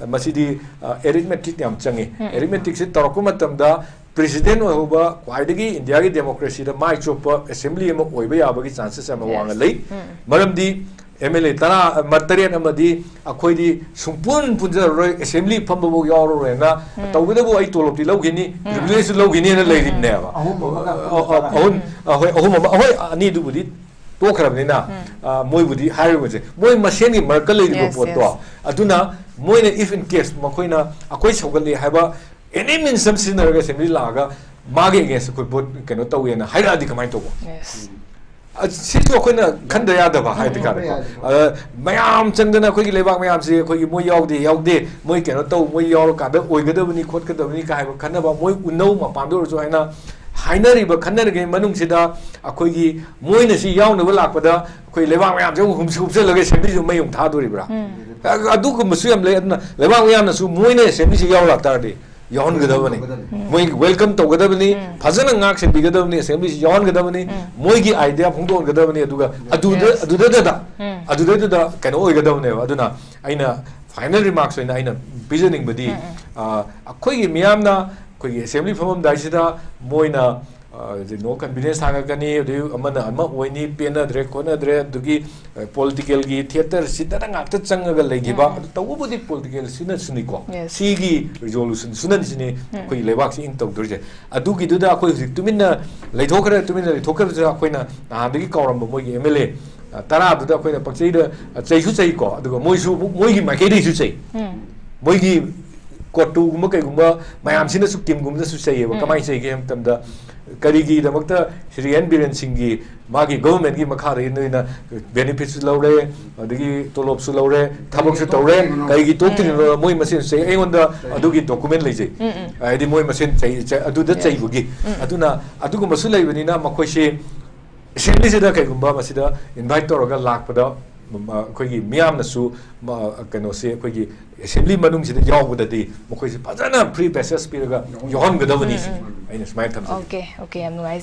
ꯃꯁꯤꯗꯤ, ꯑ, arithmetic ꯌꯥꯝ ꯆꯪꯉꯤ꯫ ꯎꯝ꯫ Arithmeticꯁꯤ ꯇꯧꯔꯛꯄ ꯃꯇꯝꯗ president ꯑꯣꯏꯍꯧꯕ ꯈ꯭ꯋꯥꯏꯗꯒꯤ Indiaꯒꯤ democracyꯗ ꯃꯥꯏ ꯆꯣꯞꯄ assembly ꯑꯃ ꯑꯣꯏꯕ ꯌꯥꯕꯒꯤ chances ꯌꯥꯝꯅ ꯋꯥꯡꯅ Yes꯫ ꯂꯩ꯫ ꯎꯝ꯫ ꯃꯔꯝꯗꯤ ꯑꯦꯝ ꯑꯦꯜ ꯑꯦ ꯇꯔꯥ ꯃ- ꯇꯔꯦꯠ ꯑꯃꯗꯤ ꯑꯩꯈꯣꯏꯗꯤ ꯁꯨꯡꯄꯨꯟ ꯄꯨꯟꯖꯔꯔꯣꯏ, ꯑꯦꯁꯦꯝꯕ꯭ꯂꯤ ꯐꯝꯕꯐꯥꯎ ꯌꯥꯎꯔꯔꯣꯏꯅ, ꯇꯧꯕꯇꯕꯨ ꯑꯩ ꯇꯣꯂꯣꯞꯇꯤ ꯂꯧꯈꯤꯅꯤ, ꯄ꯭ꯔꯤꯚꯤꯂꯦꯖꯁꯨ ꯂꯧꯈꯤꯅꯤꯅ ꯂꯩꯔꯤꯕꯅꯦꯕ꯫ ꯑꯍꯨꯝ ꯑꯃꯒ ꯑ, ꯑ, ꯑꯍꯨꯝ ꯑ, ꯍꯣꯏ, ꯑꯍꯨꯝ ꯑꯃ, ꯍꯣꯏ, ꯑꯅꯤꯗꯨꯕꯨꯗꯤ ꯇꯣꯛꯈ꯭ꯔꯕꯅꯤꯅ, ꯑ, ꯃꯣꯏꯕꯨꯗꯤ ꯍꯥꯏꯔꯨꯕꯁꯦ, ꯃꯣꯏ ꯃꯁꯦꯟꯒꯤ ꯃꯔꯛꯇ ꯂꯩꯔꯤꯕ Yes, ꯄꯣꯠꯇꯣ꯫ yes. ꯑꯗꯨꯅ ꯃꯣꯏꯅ, if in case ꯃꯈꯣꯏꯅ ꯑꯩꯈꯣꯏ ꯁꯧꯒꯠꯂꯤ ꯍꯥꯏꯕ any means ꯑꯃ ꯁꯤꯖꯤꯟꯅꯔꯒ ꯑꯦꯁꯦꯝꯕ꯭ꯂꯤ ꯂꯥꯛꯑꯒ ꯃꯥꯒꯤ against ꯑꯩꯈꯣꯏ ꯚꯣꯠ ꯀꯩꯅꯣ ꯇꯧꯋꯦꯅ ꯍꯥꯏꯔꯛꯑꯗꯤ ꯀꯃꯥꯏꯅ ꯇꯧꯕ? Yes. ꯑ, ꯁꯤꯁꯨ ꯑꯩꯈꯣꯏꯅ ꯈꯟꯗ ꯌꯥꯗꯕ ꯍꯥꯏꯗꯤ ꯎꯝ, ꯀꯥꯟꯗꯀꯣ꯫ ꯌꯥꯗꯕ꯫ ꯑ, ꯃꯌꯥꯝ ꯆꯪꯗꯅ ꯑꯩꯈꯣꯏꯒꯤ ꯂꯩꯕꯥꯛ ꯃꯌꯥꯝꯁꯤ ꯑꯩꯈꯣꯏꯒꯤ ꯃꯣꯏ ꯌꯥꯎꯗꯦ, ꯌꯥꯎꯗꯦ, ꯃꯣꯏ ꯀꯩꯅꯣ ꯇꯧ, ꯃꯣꯏ ꯌꯥꯎꯔꯀꯥꯟꯗ ꯑꯣꯏꯒꯗꯕꯅꯤ, ꯈꯣꯠꯀꯗꯕꯅꯤ ꯀꯥ ꯍꯥꯏꯕ ꯈꯟꯅꯕ, ꯃꯣꯏ ꯎꯅꯧ ꯃꯄꯥꯟꯗ ꯑꯣꯏꯔꯁꯨ ꯍꯥꯏꯅ ꯍꯥꯏꯅꯔꯤꯕ, ꯈꯟꯅꯔꯤꯉꯩ ꯃꯅꯨꯡꯁꯤꯗ ꯑꯩꯈꯣꯏꯒꯤ ꯃꯣꯏꯅ ꯁꯤ ꯌꯥꯎꯅꯕ ꯂꯥꯛꯄꯗ ꯑꯩꯈꯣꯏ ꯂꯩꯕꯥꯛ ꯃꯌꯥꯝꯁꯦ ꯑꯃꯨꯛ ꯍꯨꯝꯁꯤ ꯍꯨꯞꯆꯜꯂꯒ ꯑꯦꯁꯦꯝꯕ꯭ꯂꯤꯁꯨ ꯃꯩ ꯑꯃꯨꯛ ꯊꯥꯗꯣꯔꯤꯕ꯭ꯔꯥ? ꯑ-, ꯑꯗꯨꯒꯨꯝꯕꯁꯨ ꯌꯥꯝ ꯂꯩ꯫ ꯑꯗꯨꯅ ꯂꯩꯕꯥꯛ ꯃꯌꯥꯝꯅꯁꯨ ꯃꯣꯏꯅ ꯑꯦꯁꯦꯝꯕ꯭ꯂꯤꯁꯤ ꯌꯥꯎ ꯂꯥꯛꯇꯥꯔꯗꯤ ꯌꯥꯎꯍꯟꯒꯗꯕꯅꯤ꯫ ꯇꯧꯒꯗꯕꯅꯤ꯫ ꯃꯣꯏ ꯋꯦꯜꯀꯝ ꯇꯧꯒꯗꯕꯅꯤ, ꯐꯖꯅ ꯉꯥꯛ ꯁꯦꯟꯕꯤꯒꯗꯕꯅꯤ, ꯑꯦꯁꯦꯝꯕ꯭ꯂꯤꯁꯤ ꯌꯥꯎꯍꯟꯒꯗꯕꯅꯤ, ꯃꯣꯏꯒꯤ ꯑꯥꯏꯗꯤꯌꯥ ꯐꯣꯡꯗꯣꯛꯍꯟꯒꯗꯕꯅꯤ꯫ ꯑꯗꯨꯒ ꯑꯗꯨꯗ Yes. ꯑꯗꯨꯗꯗ ꯑꯗꯨꯗꯩꯗꯨꯗ ꯀꯩꯅꯣ ꯑꯣꯏꯒꯗꯕꯅꯦꯕ꯫ ꯑꯗꯨꯅ ꯑꯩꯅ ꯐꯥꯏꯅꯦꯜ ꯔꯤꯃꯥꯔꯛꯁ ꯑꯣꯏꯅ ꯑꯩꯅ ꯄꯤꯖꯅꯤꯡꯕꯗꯤ, ꯑ, ꯑꯩꯈꯣꯏꯒꯤ ꯃꯤꯌꯥꯝꯅ ꯑꯩꯈꯣꯏꯒꯤ ꯑꯦꯁꯦꯝꯕ꯭ꯂꯤ ꯐꯝꯃꯝꯗꯥꯏꯁꯤꯗ ꯃꯣꯏꯅ, ꯑ, ꯅꯣ ꯀꯟꯐꯤꯗꯦꯟꯁ ꯊꯥꯡꯉꯛꯀꯅꯤ, ꯑꯗꯩ ꯑꯃꯅ ꯑꯃ ꯑꯣꯏꯅꯤ, ꯄꯦꯟꯅꯗ꯭ꯔꯦ ꯈꯣꯠꯅꯗ꯭ꯔꯦ, ꯑꯗꯨꯒꯤ, ꯑ, ꯄꯣꯂꯤꯇꯤꯀꯦꯜꯒꯤ ꯊꯤꯌꯦꯇꯔꯁꯤꯗꯅ ꯉꯥꯛꯇ ꯆꯪꯉꯒ ꯂꯩꯈꯤꯕ꯫ ꯑꯗꯨ ꯇꯧꯕꯕꯨꯗꯤ ꯄꯣꯂꯤꯇꯤꯀꯦꯜꯁꯤꯅꯁꯨꯅꯤꯀꯣ꯫ Yes. ꯁꯤꯒꯤ ꯔꯤꯖꯣꯂꯨꯁꯟꯁꯤꯅꯅꯤ ꯁꯤꯅꯤ ꯑꯩꯈꯣꯏꯒꯤ ꯂꯩꯕꯥꯛꯁꯤ ꯏꯪ ꯇꯧꯗꯣꯏꯁꯦ꯫ ꯑꯗꯨꯒꯤꯗꯨꯗ ꯑꯩꯈꯣꯏ ꯍꯧꯖꯤꯛ ꯇꯨꯃꯤꯟꯅ ꯂꯩꯊꯣꯛꯈ꯭ꯔꯦ, ꯇꯨꯃꯤꯟꯅ ꯂꯩꯊꯣꯛꯈ꯭ꯔꯕꯁꯤꯗ ꯑꯩꯈꯣꯏꯅ ꯅꯍꯥꯟꯗꯒꯤ ꯀꯧꯔꯝꯕ ꯃꯣꯏꯒꯤ ꯑꯦꯝ ꯑꯦꯜ ꯑꯦ ꯇꯔꯥꯗꯨꯗ ꯑꯩꯈꯣꯏꯅ ꯄꯪꯆꯩꯗ ꯆꯩꯁꯨ ꯆꯩꯀꯣ, ꯑꯗꯨꯒ ꯃꯣꯏꯁꯨ ꯑꯃꯨꯛ ꯃꯣꯏꯒꯤ ꯃꯥꯏꯀꯩꯗꯩꯁꯨ ꯆꯩ꯫ ꯃꯣꯏꯒꯤ ꯀꯣꯇꯨꯒꯨꯝꯕ ꯀꯩꯒꯨꯝꯕ ꯃꯌꯥꯝꯁꯤꯅꯁꯨ ꯀꯤꯝꯒꯨꯝꯕꯗꯁꯨ ꯆꯩꯌꯦꯕ꯫ ꯀꯃꯥꯏꯅ ꯆꯩꯒꯦ ꯍꯥꯏꯕ ꯃꯇꯝꯗ, ꯀꯔꯤꯒꯤꯗꯃꯛꯇ ꯁ꯭ꯔꯤ ꯑꯦꯟ ꯕꯤꯔꯦꯟ ꯁꯤꯡꯒꯤ ꯃꯥꯒꯤ ꯒꯣꯚꯔꯟꯃꯦꯟꯠꯀꯤ ꯃꯈꯥꯗꯒꯤ ꯅꯣꯏꯅ ꯕꯦꯅꯤꯐꯤꯠꯁꯨ ꯂꯧꯔꯦ, ꯑꯗꯒꯤ ꯇꯣꯂꯣꯞꯁꯨ ꯂꯧꯔꯦ, ꯊꯕꯛꯁꯨ ꯇꯧꯔꯦ, ꯇꯣꯛꯇ꯭ꯔꯤꯅꯣ? ꯀꯔꯤꯒꯤ ꯇꯣꯛꯇ꯭ꯔꯤꯅꯣ? ꯃꯣꯏ ꯃꯁꯦꯟ ꯆꯩ꯫ ꯑꯩꯉꯣꯟꯗ ꯑꯗꯨꯒꯤ ꯗꯣꯀꯨꯃꯦꯟ ꯂꯩꯖꯩ꯫ ꯍꯥꯏꯗꯤ ꯃꯣꯏ ꯃꯁꯦꯟ ꯆꯩ-, ꯆꯩ-, ꯑꯗꯨꯗ ꯆꯩꯕꯒꯤ꯫ ꯑꯗꯨꯅ ꯑꯗꯨꯒꯨꯝꯕꯁꯨ ꯂꯩꯕꯅꯤꯅ ꯃꯈꯣꯏꯁꯤ ꯑꯦꯁꯦꯝꯕ꯭ꯂꯤꯁꯤꯗ ꯀꯩꯒꯨꯝꯕ ꯃꯁꯤꯗ ꯏꯟꯚꯥꯏꯠ ꯇꯧꯔꯒ ꯂꯥꯛꯄꯗ, ꯃ-, ꯑꯩꯈꯣꯏꯒꯤ ꯃꯤꯌꯥꯝꯅꯁꯨ, ꯃ-, ꯀꯩꯅꯣꯁꯦ, ꯑꯩꯈꯣꯏꯒꯤ ꯑꯦꯁꯦꯝꯕ꯭ꯂꯤ ꯃꯅꯨꯡꯁꯤꯗ ꯌꯥꯎꯕꯗꯗꯤ ꯃꯈꯣꯏꯁꯦ ꯐꯖꯅ ꯐ꯭ꯔꯤ ꯄꯦꯁꯦꯁ ꯄꯤꯔꯒ ꯌꯥꯎꯍꯟꯒꯗꯕꯅꯤ ꯁꯤꯅꯤ ꯑꯩꯅ ꯁꯨꯃꯥꯏꯅ ꯊꯝꯖꯒꯦ꯫ Okay, okay, ꯌꯥꯝ ꯅꯨꯡꯉꯥꯏꯖꯔꯦ꯫